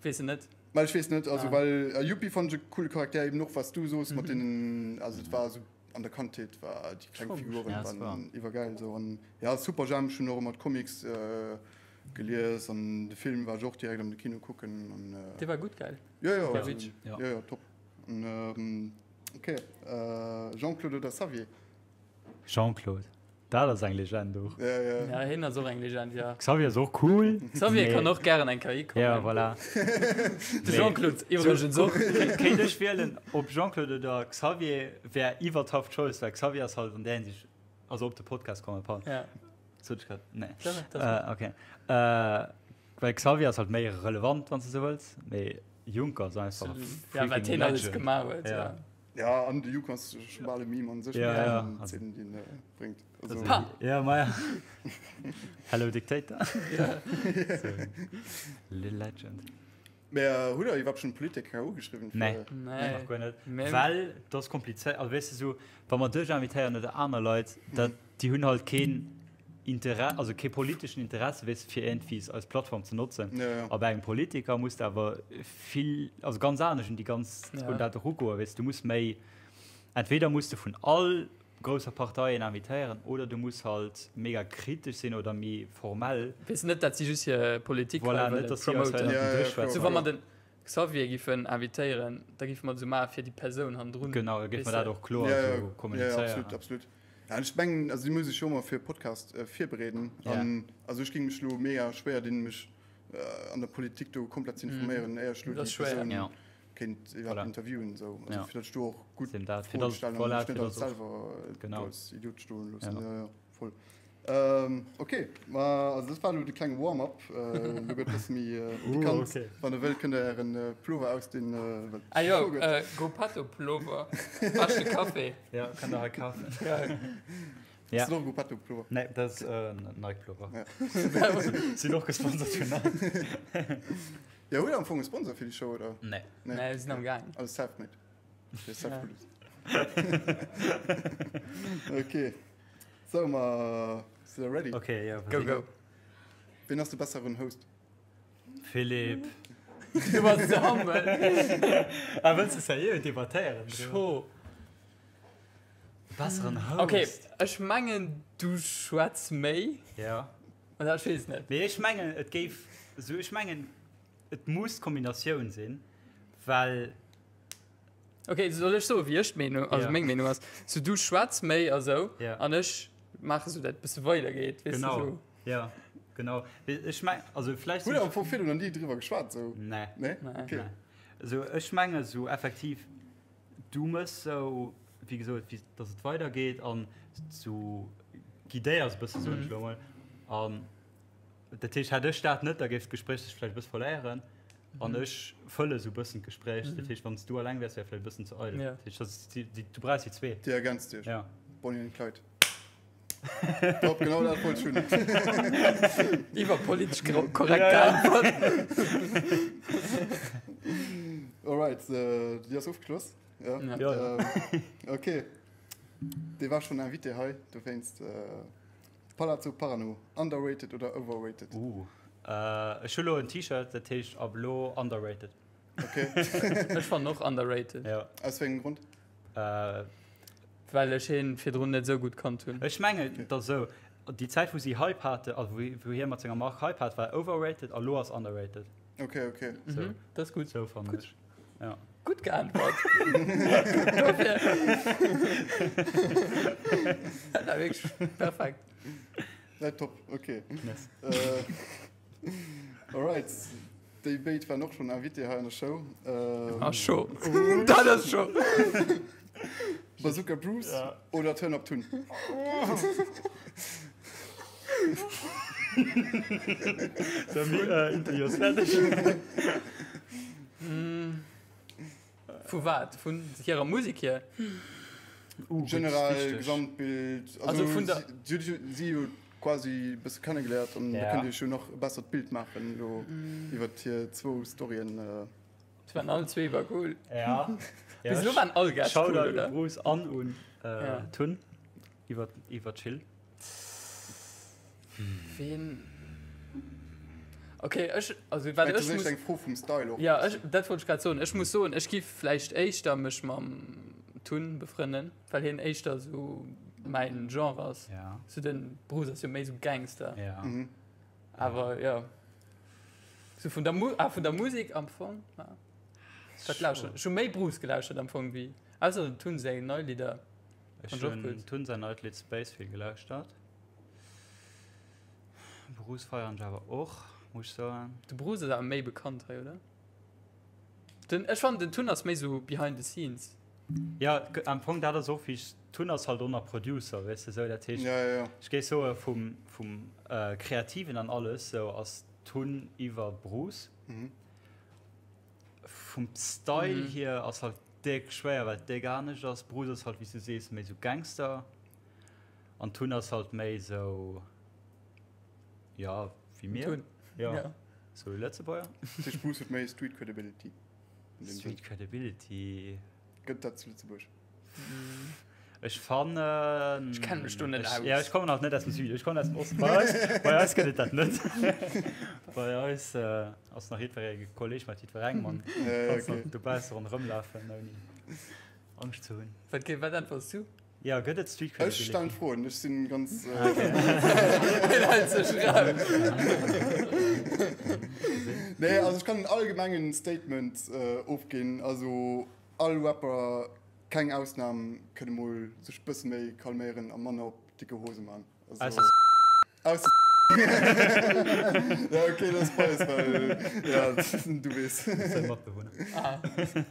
Weess de net? Well ech weess net, also Ah. well Yuppie fand ech e coole Charakter, eben och wat s du soos mat deenen, also et war esou an der Kandheet war déi kleng Schon. Figuren Ja, es war. waren iwwergäil esou an ja Superjhemp, ech hunn och ëmmer d'Comics gelies an de Film war ech och direkt am de Kino kucken an Dee war gutt, gell? jo jo, Der also, Witch. Ja. jo jo top an okay Jean-Claude oder Xavier? Jean-Claude, dat ass eng Legend och. Ja, ja. Ja, hien ass och eng Legend, ja. Xavier ass och cool. Xavier mee- kann och gären eng KI kommen. Ja, voilà. De Jean-Claude iwwregens och. Kéint ech wielen, ob Jean-Claude oder Xavier, wär iwwer tough choice, well Xavier ass halt an där Hinsicht, also op de Podcast kommen, pardon. Ja. Sot ech grad? Nee. Dat, dat Äh, okay. Äh, well Xavier ass halt méi relevant, wann s de sou wëlls, mee Juncker ass einfach e Ja, wat freaking hien alles Legend. gemaach huet, Ja. ja. Ja, an de Juke ass schon bal e Meme an sech, Ja, mat ja. allen Szenen, déi en bréngt. Also, Pa! Ja, ma ja. Hello Dictator. Ja. So, Little Legend. Mä hutt der iwwerhaapt schon Politiker ugeschriwwen? fir- Nee. Nee. Nach guer net. Mä- Well dat ass komplizéiert. Also weess de sou, wa mer dech invitéieren oder aner Leit, dat, déi hunn halt keen Interesse, also kee politeschen Interesse, weess de, fir iergendwéi eis Plattform ze notzen. Ja, ja. A bei engem Politiker muss de awer vill, also ganz anescht un déi ganz, Ja. un dat erugoen, weess de. Du muss méi, entweder muss de vun all grousser Partei een invitéieren oder du muss halt mega kritesch sinn oder méi formell. Weess net, dat si just hir Politik Voilà, hei net, wëlle dass si eis hei promoten. an Ja, den ja, Dësch klar. So schwätzen. wa mer den. Xavier giffen invitéieren, da giffe mer et esou maache fir déi Persoun hannendrun. Genau, da géife mer dat och kloer esou kommunizéieren. Ja, absolut, absolut. Ja, ech mengen, also déi muss ech jo emmer fir e Podcast virbereeden. An also ech géing mech elo mega schwéier dinn, mech an der Politik do komplett ze informéieren, éier ech elo déi Persoun kéint iwwerhaapt interviewen. Esou. Also fir datt ech do och gutt Froen stellen an mech net als selwer do als Idiot stoen loossen. Ja, ja, voll. Ähm, okay, ma, also das war lo de klenge Warm-up. Äh, lo gëtt bësse méi äh, pikant. okay. Wann der wëllt, kënnt der ären äh, Plover ausdinn. Äh, wat Ah jo, scho gëtt. äh, Gopatto Plover. Beschte Café. Ja, kënnt der hei kafen. Ja. Ja. Ass dat och e Gopatto Plover? Nee, dat ass äh, Nike Plover. Ja. Sinn och gesponsert vun Nike. Ja, hutt der am Fong e Sponsor fir déi Show, oder? Nee. Nee, wir sinn am Gaang. Alles self-made. Ja, self-produced. Okay. So, ma si der ready? Okay, ja. Go, go. Wien ass de besseren Host? Philipp. Du bass ze hammel. Ah, wëlls de seriö debattéieren? Scho. Besseren Host? Okay, ech mengen, du schwätz méi. Ja. Oder ech weess net. Mee ech mengen, et géif esou, ech mengen, et muss d'Kombinatioun sinn, well. Ok, soll ech soen, wéi ech d'Meenung, also Ja. meng Meenung ass? So du schwätz méi a sou Ja. an ech maache sou dat bësse weider geet, weess de Genau, sou. ja, genau. Mee ech meng, also vläicht Hutt der am Fong virdrun nach ni driwwer geschwat sou? Nee. Nee? Nee. Okay. Nee. Also ech menge sou effektiv, du mëss sou, wéi gesot, wéi dass et weidergeet an sou guidéiers e bësse, soen ech elo mol. An dat heescht, hätt ech dat net, da géif d'Gespréich sech vläicht e bësse verléieren. An ech fëlle sou bëssen d'Gespréich. Dat heescht, wann s du alleng wäers, wär vläicht e bëssen ze eidel. Ja. Dat heescht, dat ass, déi, déi, du brauchs déi zwee. Dir ergänzt iech. Ja. Bonnie and Clyde. Top, genau dat wollt ech hunn. Iwwerpolitesch gro- korrekt Ja, ja. Äntwert. Alright, äh, déi ass ofgeschloss. Ja. Ja. Ja, ja. Ähm, okay. Dee war schonn Invité hei, dowéinst. Äh, Palazzo Parano, underrated oder overrated? Uh, ech hu lo en T-Shirt, dat heescht ab lo underrated. Okay. Ech fannen och underrated. Ja. Aus wéi engem Grond? Well ech hien virdrun net esou gutt kannt hunn. Ech mengen, et ass esou, déi Zäit wou si Hype hate, also wou hie mat senger Mark Hype hat, war overrated a lo ass underrated. Okay, okay. Sou. Dat ass gutt. Sou fannen ech. Ja. Gutt geäntwert. Dofir. Dat war wierklech perfekt. Ja, top, okay. Merci. Äh, alright. Déi béid waren och schonn Invité hei an der Show. Ähm, Ah, scho. Dat ass scho. Bazooka Bruce Ja. oder Turn Up Tun? So, mi, äh, Interview ass fäerdeg. Vu wat? Vun hirer Musek hier? Uh, gutt, Generell, wichteg. Gesamtbild. Also vun der- Si, si, si jo quasi e bësse kennegeléiert an da Ja. kënnt Dir iech jo nach e bessert Bild maachen elo iwwer hir zwou Storyen. Äh. Se waren all zwee war cool. Ja. ja Bis elo waren all Gäscht cool, Shoutout oder? u Bruce an un äh, Ja. Tun iwwer, iwwer Chill. Ween? Okay, ech, also wat Dat ech ass muss, eng Fro vum Style och. ja, ech, dat wollt ech grad soen. Ech muss soen, ech giff vläicht éischter mech mam Tun befrënnen, well hien éischter sou mäin Genre ass. Ja. Sou den Bruce ass jo méi sou Gangster. Ja. Mhm. Awer ja. Sou vun der Mu ah, vun der Musek am Fong. Ja. Wat lauschteren? Ech hu méi Bruce gelauschtert am Fong wéi, ausser dem Tun seng nei Lidder. Ech Fand ech och hunn gutt. Tun säin neit Lidd Space vill gelauschtert. Bruce feieren ech awer och, muss ech soen. De Bruce ass awer méi bekannt hei, oder? Den, ech fannen den Tun ass méi sou behind the scenes. Ja, am Fong dat ass och wéi ech, Tun ass halt och nach Producer, weess de sou. Dat heescht, Ja, ja, ja. ech géif soe vum, vum Kreativen an alles sou ass Tun iwwer Bruce. Mhm. Vum Style Mhm. hier ass halt déck schwéier, well et déck anescht ass. Bruce ass halt, wéi s du sees, méi sou Gangster. An Tun ass halt méi sou, ja, wéi mir. Tun. Ja. Ja. Sou Lëtzebuerger. Dat heescht, Bruce huet méi Street Credibility. In dem Sënn. Street Credibility. Gëtt dat zu Lëtzebuerg? Ech fannen. Ech kenne mech do net ech, aus. Ja, ech kommen halt net aus dem Süden, ech kommen aus dem Osten. Bei eis, bei eis gëtt et dat net. Bei eis äh, ass nach jiddweree Kolleg mat jiddwerengem an Ja, kannst okay. nach dobausse ronderëmlafen ouni Angscht ze hunn. Wat, wat äntwerts du? Jo, gëtt et Street Ech stellen Credibility? Froen, ech sinn ganz. Hien hält sech raus. Nee, also ech kann en allgemengen Statement ofginn, also all Rapper, keng Ausnam, kënne mol sech bësse méi calméieren a manner op dicke Hose man. Ausser Ausser Ja, okay, dat ass biased, well ja, du weess. Säi Matbewunner. Ah.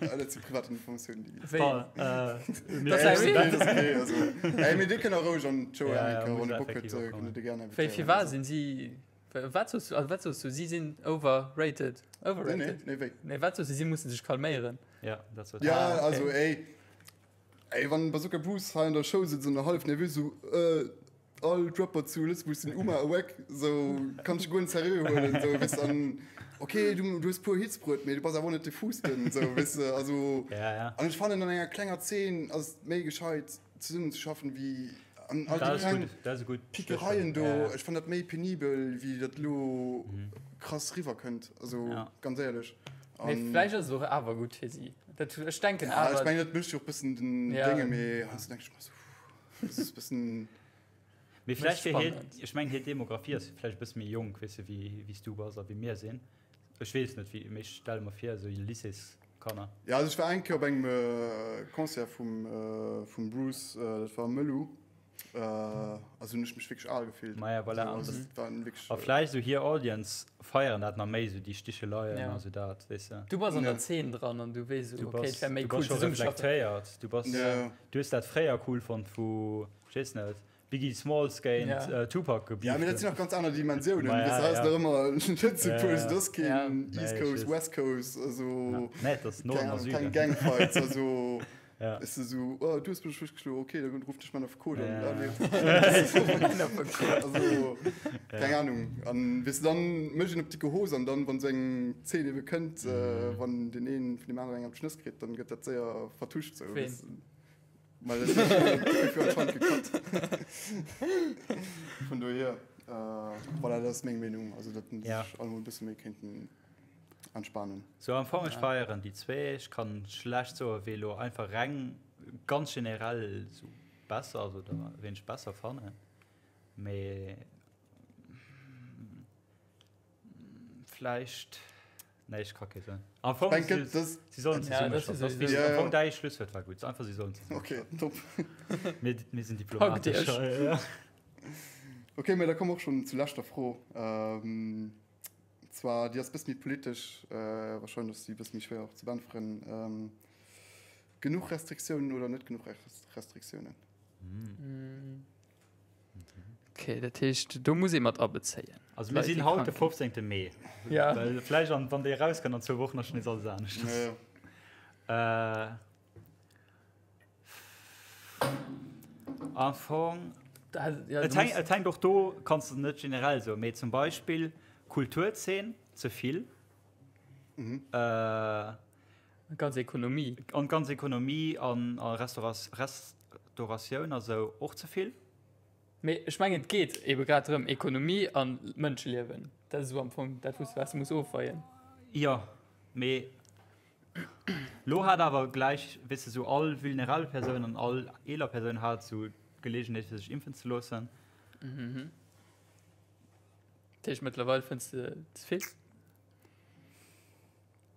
Ja, dat si privat Informatiounen, déi. Wéi? Bon, äh, mir Das ist Nee, real? dat ass okay, also. Ey, mee dir kënnt och roueg an d'Show Ja, ja, eng Kéier, muss wann dir Bock hutt, effektiv och kënnt kommen. dir gerne Wéi, invitéieren. firwat sinn si. Wat soos du, also wat soos du, si sinn overrated? Nee, nee, Overrated? nee, wéi? Nee, wat soos du, si musse sech calméieren? Ja, dat sot Ja, Ah, okay. also, ey, ey, wann Bazooka Bruce hei an der Show sëtzt an hallef nervös sou, äh, all d'Rapper zu Lëtzebuerg sinn Uma awak, sou, kann ech guer net seriö huelen, sou, weess de, an okay, du, du hues puer Hits bruet, mee du bass awer och net de Fuusten, sou, weess de, also, Ja, ja. an ech fannen, an enger klenger Zeen ass et méi gescheit, zesummen ze schaffen, wéi an all Dat déi ass kleng gutt, dat ass e gutt Pickereien do, Ja, ja. ech fannen dat méi penibel, wéi dat lo krass riwwerkënnt, also, Ja. ganz éierlech. Mee An- vläicht ass et och awer gutt fir si. Dat, ech denken Ja, ech awer. mengen, dat mécht jo och bëssen den Ja. Dénge, mee heiansdo denke ech mer sou, das ist bëssen. Mee vläicht fir hir, spannend. ech mengen hir Demografie ass vläicht e bësse méi jonk, weess de, wéi wéi s du bass a wéi mir sinn. Ech weess net, wéi, mee ech stelle mer vir, esou Lycéeskanner. Ja, also ech war eng Kéier op engem Concert vum, vum Bruce, dat war am Mëllu. Also hunn ech mech wierklech al gefillt. Maja, voilà. Also, das war wierklech. A vläicht esou hir Audience feieren dat nach méi, esou déi Sticheleien Ja. a sou dat, weess de. Du bass an Ja. der Zeen dran an du weess esou, Du okay, bass, et wär méi du cool bass scho zesummeschaffen. reflektéiert. Du bass, Ja. du hues dat fréier cool fonnt, wou, ech weess net, Biggie Smalls géint Ja. äh, Tupac gebeeft Ja, mee dat sinn hunn. nach ganz aner Dimensiounen. Ma Weess ja, du, hei ass ja. nach ëmmer Lëtzebuerg, Ja, dat ass keen ja. Nee, East ech Coast, weess. West Coast, also Ja. Nee, et ass keng Norden a Ahnung, keng Süden. Gangfights, also Ja. Ist du so, oh, du hast mich geschlagen, okay, dann ruft dich Mann auf Code an. Ja. Ah, nee. Also, keine Ahnung. An weißt du, dann möchte ich op dicke Hose an dann, wann so eng Szene eben kënnt, äh, wann den einen vun dem anderen eng am Schnëss kritt, dann gëtt dat séier vertuscht. So, Wen? weißt du. Weil das ist dafür anscheinend gecut. Vun dohier, äh, voilà, das ist meng Meinung. Also, dat Ja. sich alle mol e bësse méi kéinten Entspanen. Sou am Fong ech feieren déi zwee, ech kann schlecht soen wee lo einfach reng ganz generell sou besser ass oder ween ech besser fannen, mee vläicht, nee ech ka kee soen. Am Fong Denke, si das si sollen Ja, zesumme das ist schaffen, das sowieso- ass Ja, am Fong ja. däi Schlusswuert war gutt, einfach si sollen zesumme Okay, schaffen. top. Mir mir sinn Packt diplomatesch iech. hei, ja. Okay, mee da komme mer och schonn zur leschter Fro. Ähm, Zwar, déi ass bësse méi politesch, wahrscheinlech ass déi bësse méi schwéier och ze beäntweren. Genuch Restriktiounen oder net genuch Restriktiounen? Okay, dat heescht, do muss ee mat abezéien. Also mir sinn haut de 15. Mee. Ja. Well vläicht an, wann déi erauskënnt an zwou Wochen, ass schonn nees alles anescht. Ja, ja. Am Fong, Ja, et hänkt, et hänkt och do, kanns de net generell soen, mee zum Beispill Kulturzeen, ze vill. Mhm. Äh, Ganz Ekonomie. An d'ganz Ekonomie an a Restauras Restauratioun a sou och ze vill. Mee ech mengen, et geet ebe grad drëm, Ekonomie an Mënscheliewen. Dat ass esou am Fong dat, wou s wat s de muss ofweien. Jo, mee Lo hat awer gläich, weess de, sou all vulnerabel Persoun an all eeler Persoun hat sou d'Geleegenheet fir sech impfen ze loossen. Mhm. Dat heescht mëttlerweil fënns de ze vill?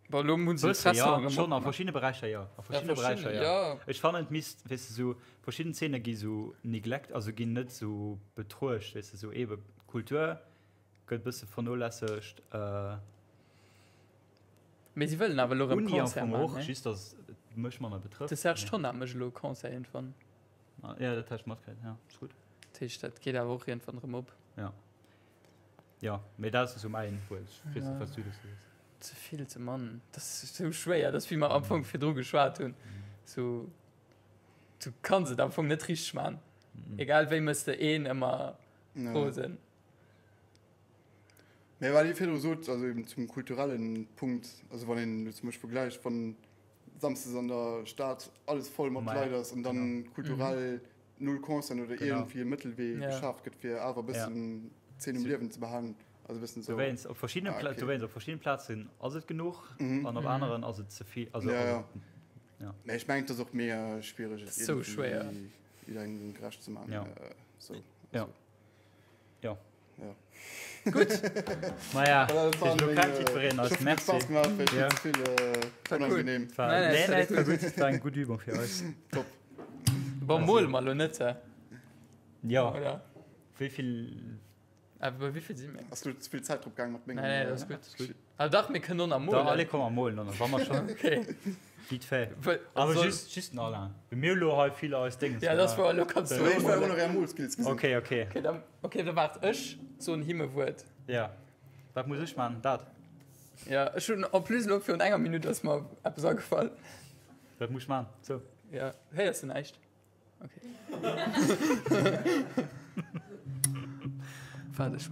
Bon, lo hunn se Bësse, d'Restaurant ja, schonn a erëm verschiddene Beräicher, jo. A verschiddene Beräicher, jo. ja. Ech fannen, et misst, weess de, sou verschidden Zeene gi sou neglect, also ginn net sou betruecht, weess de, sou eebe Kultur gëtt bësse vernolässegt. Mee si wëllen awer elo erëm Uni am Concert Fong maachen, och, ne? just dass et mech manner betrëfft. De Serge Tonnar mécht elo e Concert iergendwann. Ah, ja, dat hat ech matkritt, ja, ass gutt. Dat heescht, dat geet awer och iergendwann erëm op. Ja. Ja, mee dat ass esou mäin Wuert. Ech weess net, Ja. wat s du dozou sees. Ze vill, ze mann, dat ass esou schwéier. Dat ass wéi mer am Fong virdru geschwat hunn. Sou, du kanns et am Fong net richteg maachen. Egal wéi méchs de een ëmmer Ja. rosen. Mä wat Dir virdru sot, also eben zum kulturellen Punkt, also wann een elo zum Beispill vergläicht, wann samsdes an der Stad alles voll mat Leit ass an dann kulturell null Concerten oder iergendwéi e Mëttelwee geschaaft gëtt, fir awer e bëssen d'Zeen um Liewen ze behalen, also e bëssen esou. Dowéinst, op verschiddene Pla-, dowéinst, op verschiddene Plazen ass et genuch an op aneren ass et ze vill, also, Ja, ja. ja. Mä ech mengen, et ass och mega schwiereg, et Sou schwéier. Jidderengem gerecht ze maachen. Ja. Sou. Ja. Ja. Ja. Gutt. Maja, Voilà, dat waren elo meng, kennt jiddwereen äh, eis. Ich hoffe, Merci. Spaß gemacht, vielleicht Ja. nicht zu viel äh, unangenehm. War, Nein, nein, nee, es nee, war et war gutt, et war eng gutt Übung fir eis. Top. Bon, mole mer elo net, hä? Ja, Oder? wéi vill Awer bei wéi vill si mir? Ass lo ze vill Zäit drop gaang mat mengem. Nee, nee, dat ass gutt. Ah dach, mir kënnen och nach Da, molen. allez, komm, mer molen och nach, wa mer schonn. Okay. Vite fait. Well, Awer soll- just, just den Alain. Well mir hu lo hei vill eis Déngens. Ja, dat ass wouer, elo kanns du Nee, ech och war och molen. nach är Molskills gesinn. Okay, okay. Okay, dann, okay, da waart, ech soen him e Wuert. Ja. Wat muss ech man? Dat? Ja, ech hunn en plus elo virun enger Minutt ass mer eppes agefall. Wat muss ech man? Sou. Ja, héiers de näischt? Okay. Waart, ech,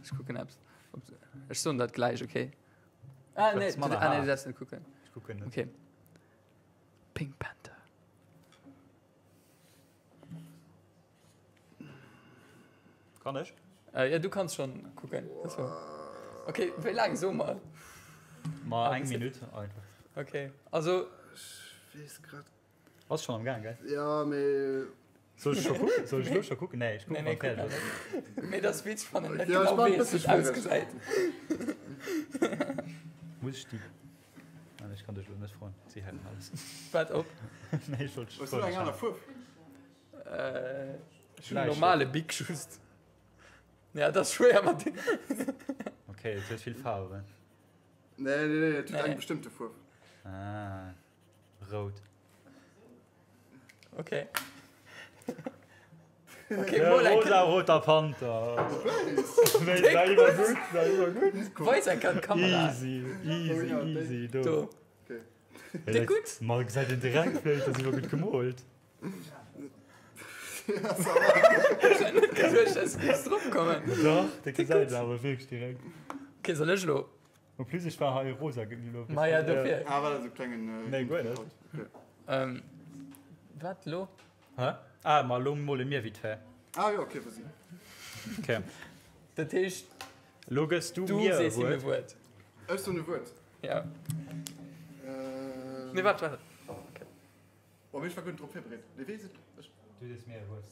ech kucken eppes. Ech soen dat gläich, okay? Ah, nee, du, ah, nee, du darfst net kucken. Ech kucken net. Okay. Pink Panther. Kann ech? Äh, ja, du kanns schon kucken. Das war. Okay, wéi laang so mer? Ma Ah, eng bis- Minutt einfach. Okay, also Ech weess grad. Ass schon am Gaang, gell? Ja, mee. Soll ech scho kucken? Soll ech lo scho kucken? Nee, ech kucken Nee, nee, wann kuck fäerdeg ass. Mee dat ass witzeg, wann een net Ja, ech genau war e weess, bësse wéi et ausgesäit. Muss ech déi. Nein, ech kann dech lo net froen. Si hätten alles. Wat op? Nee, ech wollt Hues du eng aner Fuerf? Äh, ech hunn en normale Bic just. Ja, dat ass schwéier mat deem. Okay, et huet vill Faarwen. Nee, nee, nee, et huet Nee. eng bestëmmte Fuerf. Ah. Rout. Okay. Okay, Der mol eng rosa roter Panther. Nee, war iwwer gutt, war iwwer gutt. Weis eng Kéier d'Kamera. Easy, easy, Oh ja, easy, do. Do. Okay. Ja, Déck gutt. Mal gesäit een direkt vläicht, ass iwwer gutt gemoolt. Ech hat net geduecht, dass du géifs drop kommen. Dach, dat gesäit een awer wierklech direkt. Okay, soll ech elo? En plus ech war hei rosa elo. Maja dofir. Ah war dat esou klengen. Nee guer net. Ähm, wat lo? Hä? Ah ma lo mole mir vite fait. Ah jo okay vas-y. Okay. Dat heescht Lo gëss du du mir e sees him e Wuert. Wuert. Ech soen e Wuert. Ja. Äh. Nee waart waart. Boah mee ech war guer net drop virbereet. Nee weess et ech. Du sees mir e Wuert.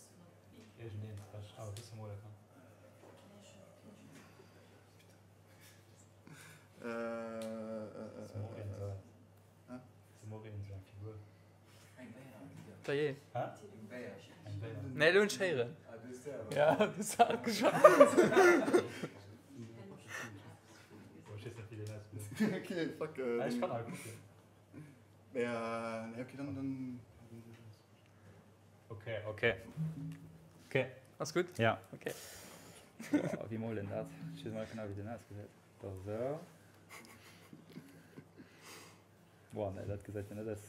Iergendeent wat ech awer e bësse mole kann. Dajee. Nee, elo hunn ech héieren. Ja, du hues hart geschafft. Okay, fuck. Ech kann awer kucken. Ja, nee, okay, dann, dann. Okay, okay. Okay. Ass gutt? Ja. Okay. Oh, wéi molen dat? Ech weess net genau, wéi den ausgesäit. Da sou. Boah, nee, dat gesäit jo net aus.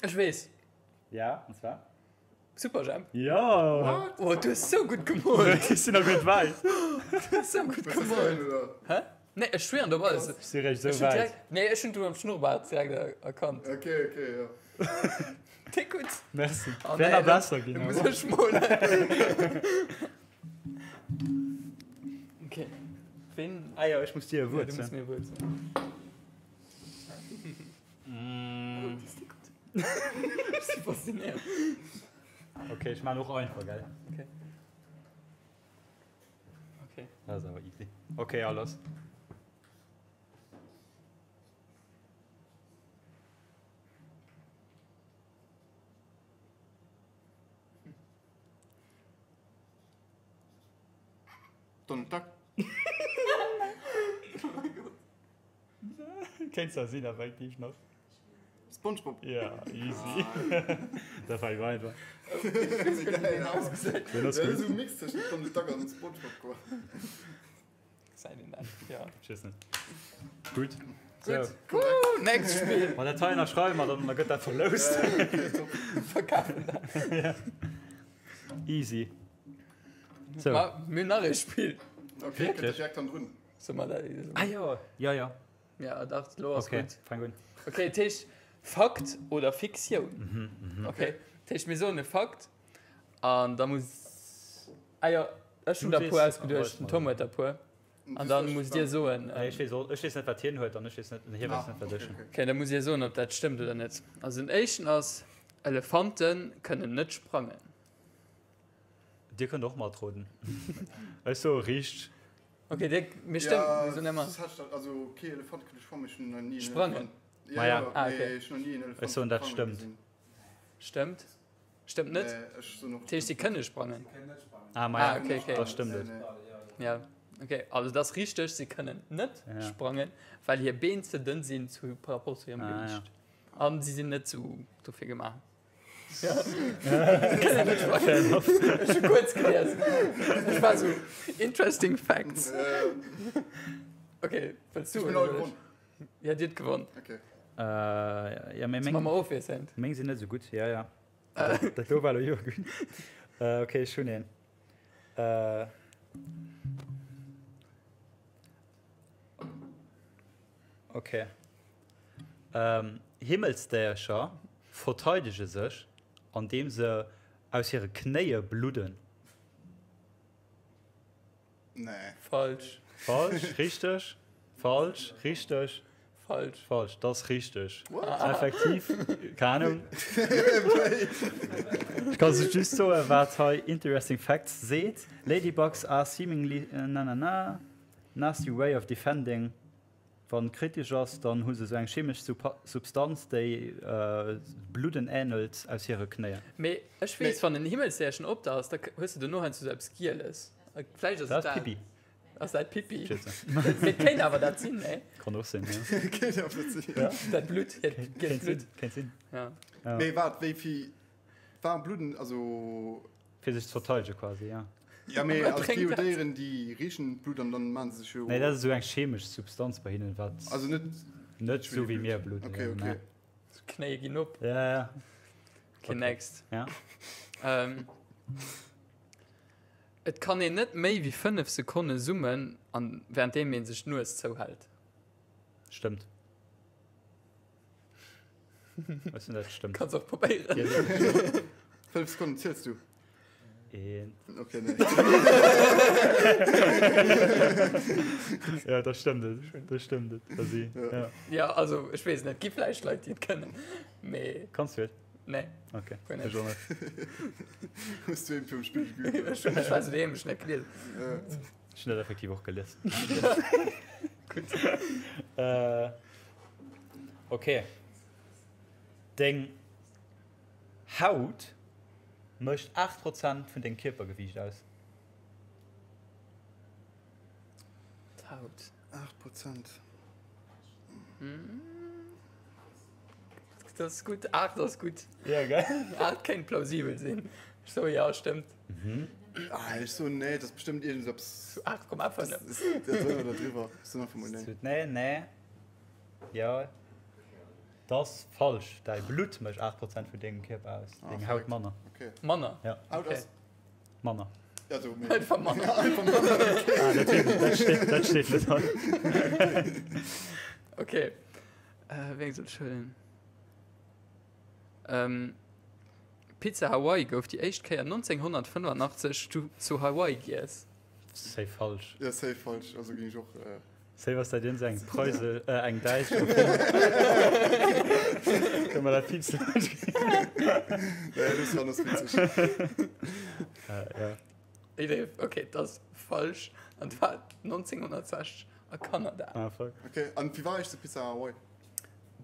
Ech weess. Ja, an zwar? Superjhemp. Ja! Oh, du hues sou gutt gemoolt. Ech sinn nach gutt wäit. Du hues sou gutt gemoolt. Hä? Nee, ech schwéieren op alles. Ech si réischt Ech sou hunn wäit. direkt, nee, ech hunn du am Schnurrbart direkt erkannt. Okay, okay, ja. Déck gutt. Merci. Oh, Wär nee, nach besser Du ginn. muss ech molen. Okay. Ween? Ah jo, ech muss dir e Ja, Wuert du muss soen. mir e Wuert soen. Mm. Ech si faszinéiert. Okay, ech maan och einfach, gell? Okay. Okay. Dat ass awer easy. Okay, a lass. Donald Duck. Kéint zwar sinn, effektiv nach. Spongebob. Ja, easy. Dat war iwwer einfach. Den ass gutt. Esou Mix tëschent Donald Duck an Spongebob quoi. Gesäit een dat? Ja. Ech weess net. Gutt. So. Gutt. Next Spill. Ma dat hei ënnerschreiwe mer dann, da gëtt dat verloust. Verkafen dat. Ja. Easy. So. Ma mir hunn nach ee Spill. Okay, kënnt direkt dann drun. Soll mer dat? Ah jo, ja, ja. Ja, dach, lo ass Okay, gutt. fang un. Okay, dat heescht Fakt oder Fiktioun? Mhm, mhm. Okay, dat heescht mir soen e Fakt an da muss. Ah jo, ech hunn Du der e puer sees- ausgeduecht, den Tom huet der e puer. An dann musst Dir soen. Nee, ech weess och, ech weess net wat hien huet an ech weess net, hie weess net wat ech hunn. Okay, da musst Dir soen ob dat stëmmt oder net. Also den éischten ass, Elefante kënnen net sprangen. Dir kënnt och matroden. Ech soe riicht. Okay, dir, mir stëmmt, mir soen ëmmer. Also kee Elefant kënne sprangen, ech hunn nach ni en Sprangen? Elefant. Ja, ja, Ah, okay. mee ech hunn nach ni en Elefant Ech soen dat sprange stëmmt. gesinn. Stëmmt. Stëmmt net? Nee, ech soen och Dat heescht, si kënne sprangen. Ah, ma ja, Ah, okay, okay. da stëmmt et. Ja, okay. Also dat ass richteg, si kënnen net Ja. sprangen, well hir Been ze dënn sinn zu par rapport zu hirem Ah, ja. Gewiicht. An si sinn net sou dofir gemaach. Ja. Kënnen net sprangen. Ech hu kuerz gelies. Ech war sou, interesting facts. Okay, wëlls du Ech bin oder all soll ech? gewonn. Ja, Dir hutt gewonn. Okay. Äh, ja, mee Meng, meng, mer ofwiesselnd. meng sinn net esou gutt. Ja, ja. Dat, dat do war elo jo gutt. Äh, okay, ech hunn een. Äh, okay. Ähm, Himmelsdéiercher verteidege sech, andeem se aus hire Knéie bludden. Nee. Falsch. Falsch, richteg, falsch, richteg, Falsch. falsch. Dat ass richteg. What? Effektiv, keng Ahnung. Ech kann se just soen, wat hei Interesting Facts seet. Ladybugs are seemingly na na na nasty way of defending. Wann kritesch ass, dann hu se sou eng chemesch Substanz, déi Bludden ähnelt, aus hire Knéien. Mee ech weess, wann en Himmelsdäerchen op der ass, da hues de dono heiansdo sou eppes Gieles. Vläicht ass et dat. Pipi. Ass dat Pipi? Mee et kéint awer dat sinn, nee? Kann och sinn, jo. Kéint awer dat sinn, jo. Dat Blutt, hiert gielt Blutt. Kéint sinn. Ja. Mee waart, wéi vill Waarm Bludden, also. Fir sech ze verteidegen quasi, ja. Ja, mee Wat also et gi bréngt jo dat? Déieren, déi richen d'Blutt an dann maachen se sech jo. Nee, dat ass esou eng chemesch Substanz bei hinnen, wat. Also net. Net esou wéi mir bludden. Okay, okay. D'Knéie ginn op. Ja, ja. Okay, next. Ja. Ähm, et kann een net méi wéi 5 Sekonne summen, an währenddeem een sech d'Nues zouhält. Stëmmt. Weißt du, dat stëmmt. Kanns och probéieren. 5 Sekonnen ziels du? Een. Okay, nee. Ja, dat stëmmt et. Dat stëmmt et. Also, ja. Ja, also ech weess net, gi vläicht Leit, déi et kënnen. Mee Kanns du et? nee, Okay. Guer net. Ech och net. Hues du een virum Spiegel geübt? ech hunn ech war sou doheem, ech hunn net gelies. Ja. Ech hunn dat effektiv och gelies. Gutt. Äh, okay. Deng Haut mécht 8 Prozent vun dengem Kierpergewiicht aus. D'Haut. 8 Prozent. Dat ass gutt. 8 ass gutt. Ja, gell? 8 kéint plausibel sinn. Ech soe jo, stëmmt. Ah, ech soen nee, dat ass bestëmmt iergendeppes. 8,5. Dat ass drënner oder driwwer. Ech soen einfach mol nee. Nee, nee. Jo, dat ass falsch. Däi Blutt mécht 8 Prozent vun dengem Kierper aus, deng Haut manner. Okay. Manner? Ja. Haut ass. Manner. Also, méi. Einfach manner. Einfach manner. Ah, dat steet, dat steet, dat steet net hei. Okay. Äh, wéi eng soll ech huelen? Ähm, Pizza Hawaii gouf déi éischt Kéier 1985 zu, zu Hawaii giess. Safe falsch. Ja, safe falsch. Also géing ech och. Äh Safe ass dat iergends eng Preise, äh, eng Däitsch. Kënne mer dat piepsen? Nee, dat war ass witzeg. Äh, ja. Nee, okay, dat ass falsch. An zwar 1960 a Kanada. Ah, fuck. Okay, an wéi war eischte Pizza Hawaii?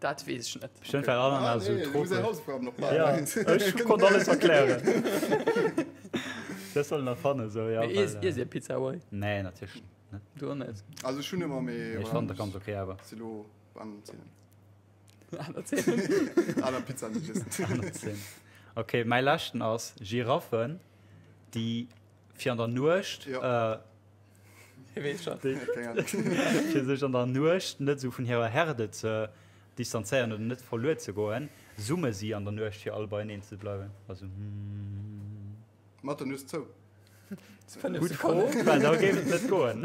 Dat weess ech net. Bestimmt well Ananas ah, nee, esou du muss tropesch. Hausaufgaben noch machen. Ja, ech konnt alles erklären. Dat soll nach fannen esou, ja. Mee iess, well, iess Dir Pizza Hawaii? Nee, natierlech net. Du och net? Also ech hunn ëmmer mee. Ech fannen dat ganz okay awer. Si lo aner Zeenen. Aner Zeenen. Aner Pizzaen déi ech iessen. Aner Zeenen. Okay, mäi leschten ass Giraffen, déi fir an der Nuecht, Ja. äh, Hie weess schon. Keng Ahnung. fir sech an der Nuecht net esou vun hirer Herde ze distanzéieren oder net verluer ze goen, summe si an der Nuecht fir all beieneen ze bleiwen. Also hmm. Mat der Nues zou. Gutt Fro, well da géif et net goen.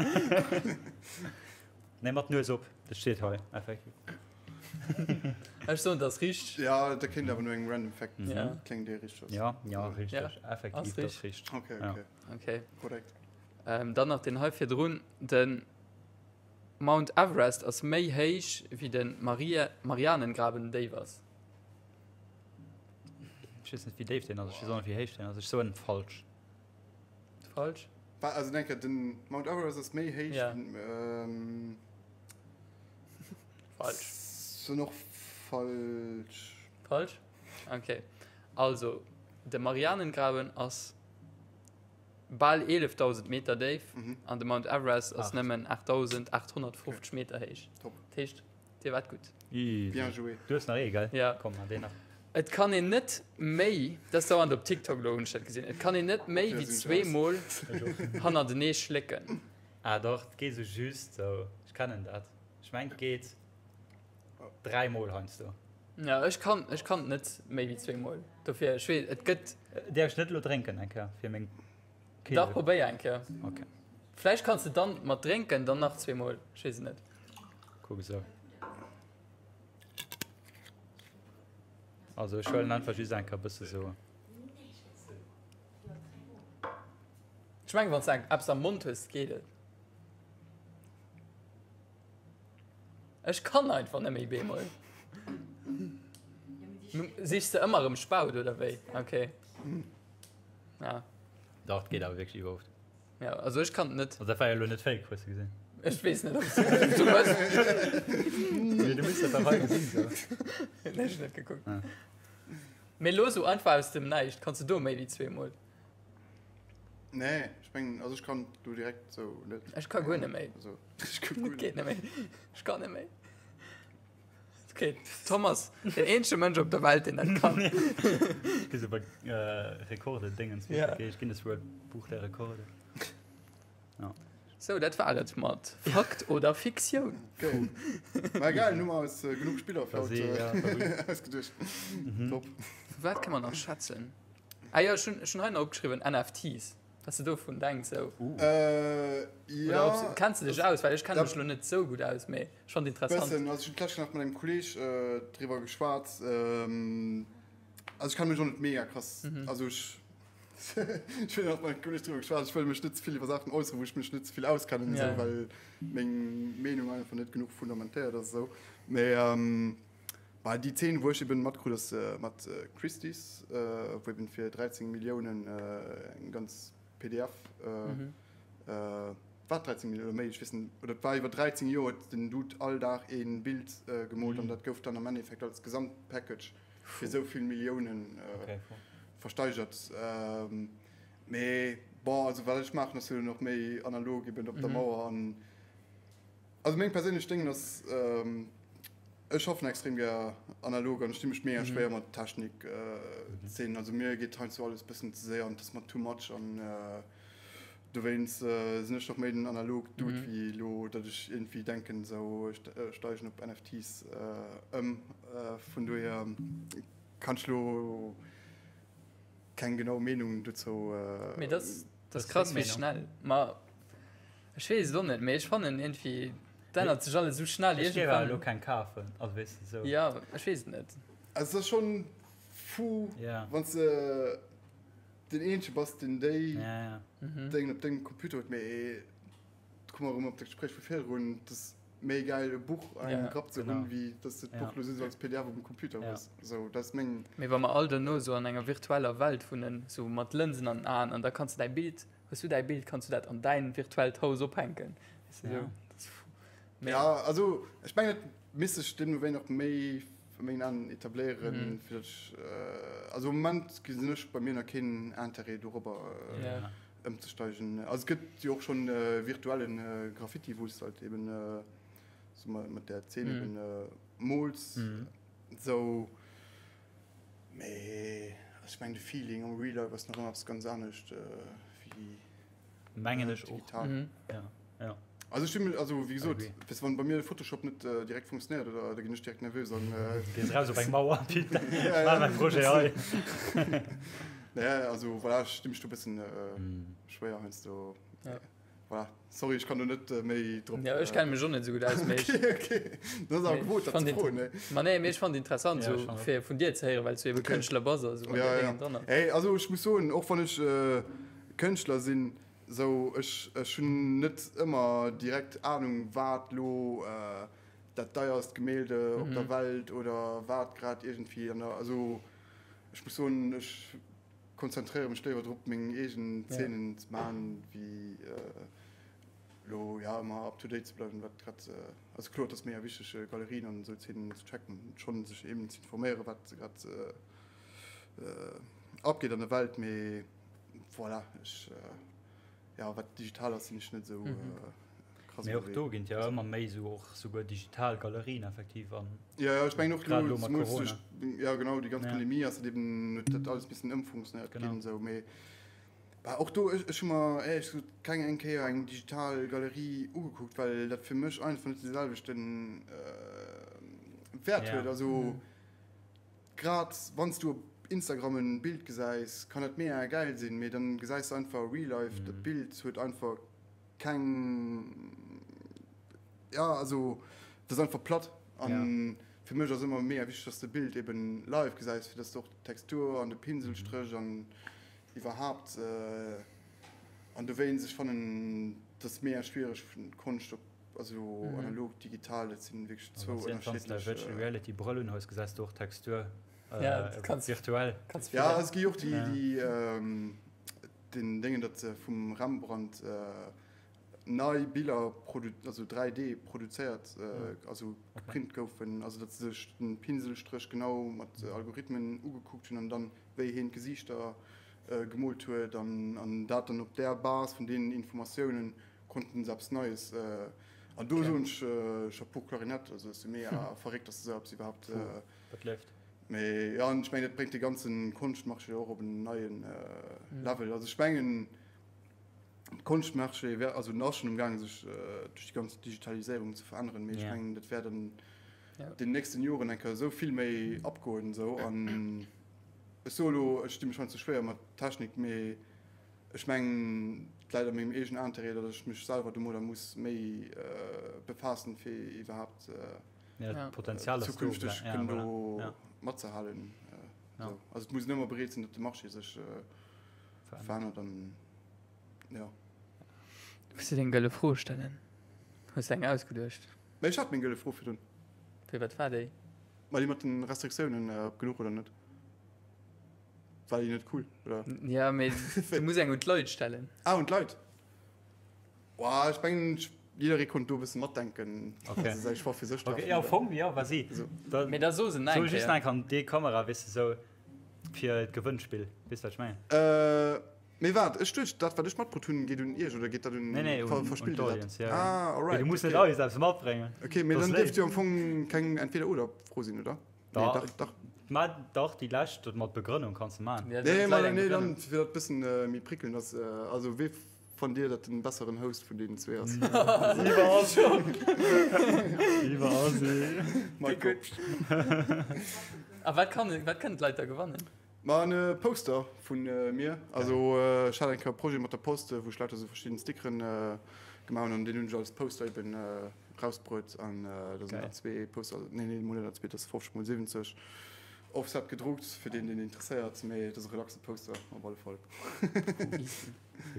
Nee, mat Nues op, dat steet hei effektiv. Ech soen, dat ass richteg. Ja, dat kéint awer no engem random Fact Ja. kléngen, dee richteg ass. Ja, ja, richteg. Ja, Effektiv, ass dat ass richteg. Okay, Ja. okay. Okay. Korrekt. Ähm, dann nach den hei virdrun, den. Mount Everest ass méi héich wéi de Marianengraben déif ass. Ech weess net wéi déif deen ass, ech weess och net wéi héich deen ass. Ech soen falsch. Falsch? Wa, also denke den Mount Everest ass méi héich. Ja. Ähm, Falsch. Soen och falsch. Falsch? Okay. Also, de Marianengraben ass bal 11.000 Meter déif an de Mount Everest ass nëmmen 8.850 Meter héich. Top. Dat heescht, Dir waart gutt. Bien joué. Du hues nach ee, gell? Ja. Komm, ma deen nach. Et kann een net méi, dat ass dauernd op TikTok elo, hunn ech dat gesinn, et kann een net méi wéi zweemol hannertenee schlécken. Ah dach, 't geet esou just sou. Ech kennen dat. Ech mengen, 't geet dräimol heiansdo. Ja, ech kann, ech kann net méi wéi zweemol. Dofir, ech weess, et gëtt. Däerf ech net elo drénken eng Kéier fir meng Keele? Dach, probéier eng Kéier. Ok. Vläicht kanns de dann mat drénken dann nach zweemol, ech weess et net. Kuck esou. Also ech huelen einfach just eng Kéier e bësse sou. Ech mengen, wann s de eppes am Mond hues, geet et. Ech kann einfach net méi bemol. Sichs de ëmmer erëm Spaut oder wéi? Okay. Ja. Dach, et geet awer wierklech iwwerhaupt. Ja, also ech kann et net. Also dat war jo elo net fake, hues de gesinn? Ech weess net, ob s du mëss. Nee, du misst dat awer hei gesinn, sou. Nee, ech hunn net gekuckt. Ah. Mee elo sou einfach aus dem Näischt, kanns de do méi wéi zweemol? Nee, ech mengen, also ech kann do direkt sou net. Ech ka guer net méi. Also, ech ka guer net. Geet net méi. Ech kann net méi. Okay, Thomas, den eenzege Mënsch op der Welt, deen dat kann. Ech gi sou bei Rekorde-Dingens. Ja. Okay, Guinness World Buch der Rekorde. Ja. Sou, dat war et mat Fakt oder Fiktioun. Okay. Ma egal, nu mer eis genuch Spiller fir haut ausgeduecht. Top. Wat kënne mer nach schwätzen? Ah jo, ech hunn, ech hunn hei nach opgeschriwwen, NFTs. Wat s de dovun denks sou. Äh, Oder ja. ob, kenns de dech aus? Well ech kenne Dat- mech lo net sou gutt aus, mee ech fand interessant. Bëssen, also ech hunn d'lescht nach mat engem Kolleeg äh, driwwer geschwat. Ähm, also ech kenne mech och net mega krass. Mhm. Also ech, ech hunn nach mat engem Kolleeg driwwer geschwat, ech wëll mech net ze vill iwwer Saachen äusseren, wou ech mech net ze vill auskennen, Ja. esou, well meng Meenung einfach net genuch fundamentéiert ass esou. Mee ähm, Bah, déi Zeen, wou ech eben matkrut, ass mat Christie's, wou eben fir 13 Milliounen eng ganz PDF, war et 13 Milliounen oder méi, ech weess net, oder et war iwwer 13 Joer, huet den Dude all Dag ee Bild gemoolt an dat gouf dann am Endeffekt als Gesamtpackage fir esou vill Milliounen versteigert. Mee bon, also wat ech maachen, ass jo nach méi analog eben op der Mauer an Also meng perséinlech Déngen ass, ech schaffen extrem gär analog an ech di mech mega schwéier mat Technik Szenen. Also mir geet heiansdo alles bëssen ze séier an et ass mer too much an dowéinst sinn ech nach méi den analog Dude wéi elo datt ech iergendwéi denken esou ech steigen op NFTs ëm. Vun dohier kann ech elo keng genau Meenung dozou. Mee dat ass krass wéi schnell. Ma Ech weess et och net, mee ech fannen iergendwéi, et ännert sech alles esou schnell. Ech géif awer elo keng kafen, also weess de sou. Jo, ech weess et net. Also et ass schonn fou, wann s de deen eenzege bass, deen déi Déngen op dengem Computer huet. Mee do komme mer erëm op dat Gespréich vu virdrun, et ass méi gäil e Buch an engem Grapp ze hunn, wéi datt s de d'Buch elo just als PDF op dem Computer hues. Sou, dat ass meng. Mee wa mer all dono sou an enger virtueller Welt wunnen, sou mat Lënsen an den Aen, an da kanns de däi Bild Hues du däi Bild, kanns du dat an däin virtuellt Haus ophänken. Weess de, Ja. sou, dat ass fu. Mee. Ja, also ech mengen et misst sech deemno wéi nach méi a mengen Aen etabléieren, Mhm. fir datt ech, also am Moment gesinn ech bei mir nach keen Interêt dorobber Ja. ëmzesteigen. Also et gëtt jo och schonn virtuellen Graffiti, wou s de halt eben sou mat där Zeen Mhm. eben mools, Mhm. sou. Mee ech mengen de Feeling am Real Life ass nach ëmmer eppes ganz anescht wéi Mengen ech och. digital. Mhm. Ja, ja. Also ech stinn, also wéi gesot, Agree. weess wann bei mir de Photoshop net direkt funktionéiert oder da ginn ech direkt nervös an Gees raus op eng Mauer, Pit, Ja, ech maachen mäi Projet hei. Nee, also voilà, ech sti mech do e bëssen schwéier heiansdo. Ja. Voilà. Sorry, ech kann do net méi drop. Ja, ech kenne mech och net esou gutt aus, mee ech. Okay, okay. Dat ass awer gewot, dat ze froen, nee. Ma nee, mee ech fannen et interessant, Ja, esou fir vun dir ze héieren, well s du ebe Okay. Kënschtler bass a sou an Ja, där ja. Déngen dran ass. Hey, also ech muss soen, och wann ech Kënschtler sinn, Sou, ech, ech hunn net ëmmer direkt Anung, wat lo dat deierst Gemälde op der Welt oder wat grad iergendwéi an der, also ech muss soen, ech konzentréiere mech léiwer drop, meng eegen Zeenen ze maachen, wéi lo, ja, ëmmer up to date ze bleiwen, wat grad, also kloer, et ass mega wichteg, Galerien an esou Zeenen ze checken, schonn sech eben ze informéieren, wat grad abgeet an der Welt, mee voilà, ech, ja, wat digital ass, sinn ech net esou krass Mee och do ginn et jo ëmmer méi esou och souguer digital Galerien effektiv an. Ja, ja, ech mengen och grad elo mat Corona. Ja, genau, déi ganz Pandemie ass dat eben, huet dat alles missen ëmfunktionéiert ginn esou, mee bah och do, ech, ech hu mer éierlech gesot keng eng Kéier eng digital Galerie ugekuckt, well dat fir mech einfach net de selwechten Wäert huet, also. Grad wanns du op Instagram en Bild gesäis kann dat mega gäil sinn, mee dann gesäis de einfach real life dat Bild huet einfach keng, ja also dat ass einfach platt an fir mech ass ëmmer mega wichteg dass de Bild eben live gesäis fir dass de och d'Textur an de Pinselstréch an iwwerhaapt an dowéinst ech fannen dat ass mega schwiereg Konscht op Also analog, digital, dat sinn wierklech zwou ënnerschiddlech. Wann s de Virtual Reality Brëll un hues, gesäis de och d'Textur virtuell. Ja, et gi och déi, den Déngen, datt se vum Rembrandt nei Biller, also 3D produzéiert, also geprint goufen, also datt se sech den Pinselstréch genau mat Algorithmen ugekuckt hunn an dann wéi hien d'Gesiichter gemoolt huet an dat dann op där Base vun deenen Informatiounen Konnten se eppes Neies an do soen ech Chapeau Clarinette, also ass jo mega verréckt, dass se esou eppes iwwerhaapt. Dat leeft. Mee jo, an ech mengen dat bréngt de ganzen Konschtmarché och op en neien Level. Also ech mengen Konschtmarché wär, also en ass schonn um gaangen sech duerch déi ganz Digitaliséierung ze veränneren, mee ech mengen dat wäert an den nächsten Joren eng Kéier esou vill méi abgoen esou an ech soe lo, ech di mech heiansdo schwéier mat Technik, mee Ech mengen, et läit a mengem eegenen Interêt, datt ech mech selwer domadder muss méi befaassen, fir iwwerhaapt zukünfteg kënnen do matzehalen. Also et muss een ëmmer bereet sinn, datt de Marché sech verännert an jo. Du muss dir deng gëlle Fro stellen. Hues de eng ausgeduecht? Mä ech hat meng gëlle Fro virdrun. Wéi, wat war déi? Ma déi mat de Restriktiounen, ob genuch oder net. War déi net cool, oder? Ja, mee du muss eng un d'Leit stellen. Ah, un d'Leit? Boah, ech mengen, jidderee konnt do e bësse matdenken. Okay. Also säi Choix fir sech Okay, ja, am Fong, ja, vas-y. So. Da, Mee da so se nach so eng just Kéier. nach eng Kéier an déi Kamera, weess de, sou fir d'Gewënnspill. Weess de, wat ech mengen? Äh, mee waart, ech duecht, dat, wat ech matbrutt hunn, geet un iech, oder geet dat un. Nee, nee, un, ver, un verspillt dir dat? d'Audience, ja, ja. Ah, Mee alright, du muss net okay. eis eppes matbréngen. Okay, mee Dat ass dann dierft léif. jo am Fong keng Entweder-oder-Fro sinn, oder? Da, Nee, dach, dach. Mä dach, déi lescht mat Begrënnung kanns de maachen. Ja, Nee, dat ma, Leit eng nee, dann Begrënnung. fir dat bëssen méi prickelnd ass, also wee fannt Dir dat den besseren Host vun deenen zwee ass? Iwwer Asi. Iwwer Asi. Maiko. A wat kann, wat kënnen d'Leit da gewannen? Ma en Poster vun mir. Also ech hat eng Kéier e Projet mat der Post, wou ech lauter sou verschidden Stickeren gemaach hunn an deen hunn ech als Poster eben rausbruet an da sinn der zwee Poster, nee nee mol net der zwee, dat ass 50 mol 70 Offset gedruckt fir deen deen interesséiert, mee et ass e relaxe Poster op alle Fall.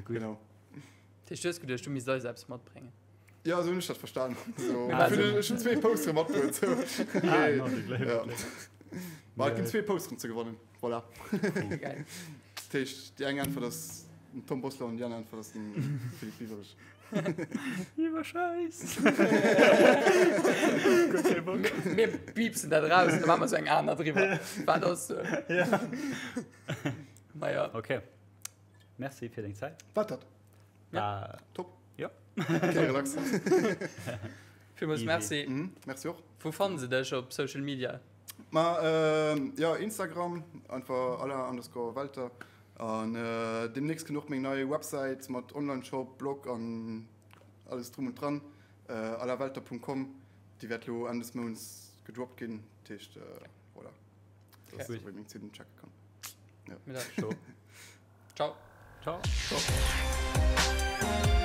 Genau. Dat heescht du hues geduecht du misst eis eppes matbréngen? Jo, esou hunn ech dat verstan. Ech hunn zwee Postere matbruet. Ma et ginn zwee Posteren ze gewannen. Voilà. Geil. Dat heescht, déi eng Äntwert ass den Tom Bossler an déi aner Äntwert ass den Philippe Biwereg. Iwwer Schäiss. Mir piepsen dat raus, da maache mer sou eng aner driwwer. Wat ass. Ja. Maja. Okay. Merci fir deng Zäit. Wat dat? Ja. Top. Ja. Okay, relax. Villmools merci. Mhm, merci och. Wou fannen se dech op Social Media? Ma ähm, ja, Instagram, einfach Alain underscore Welter. An äh, demnächst kënnt och meng nei Websäit mat Online-Shop, Blog an alles drum und dran. Äh, alainwelter.com, déi wäert lo Enn des Mounts gedroppt ginn. Dat heescht, äh, voilà. Das Okay. ass, wou ee meng Zitten checke kann. Ja. Ciao. Ciao. Ciao.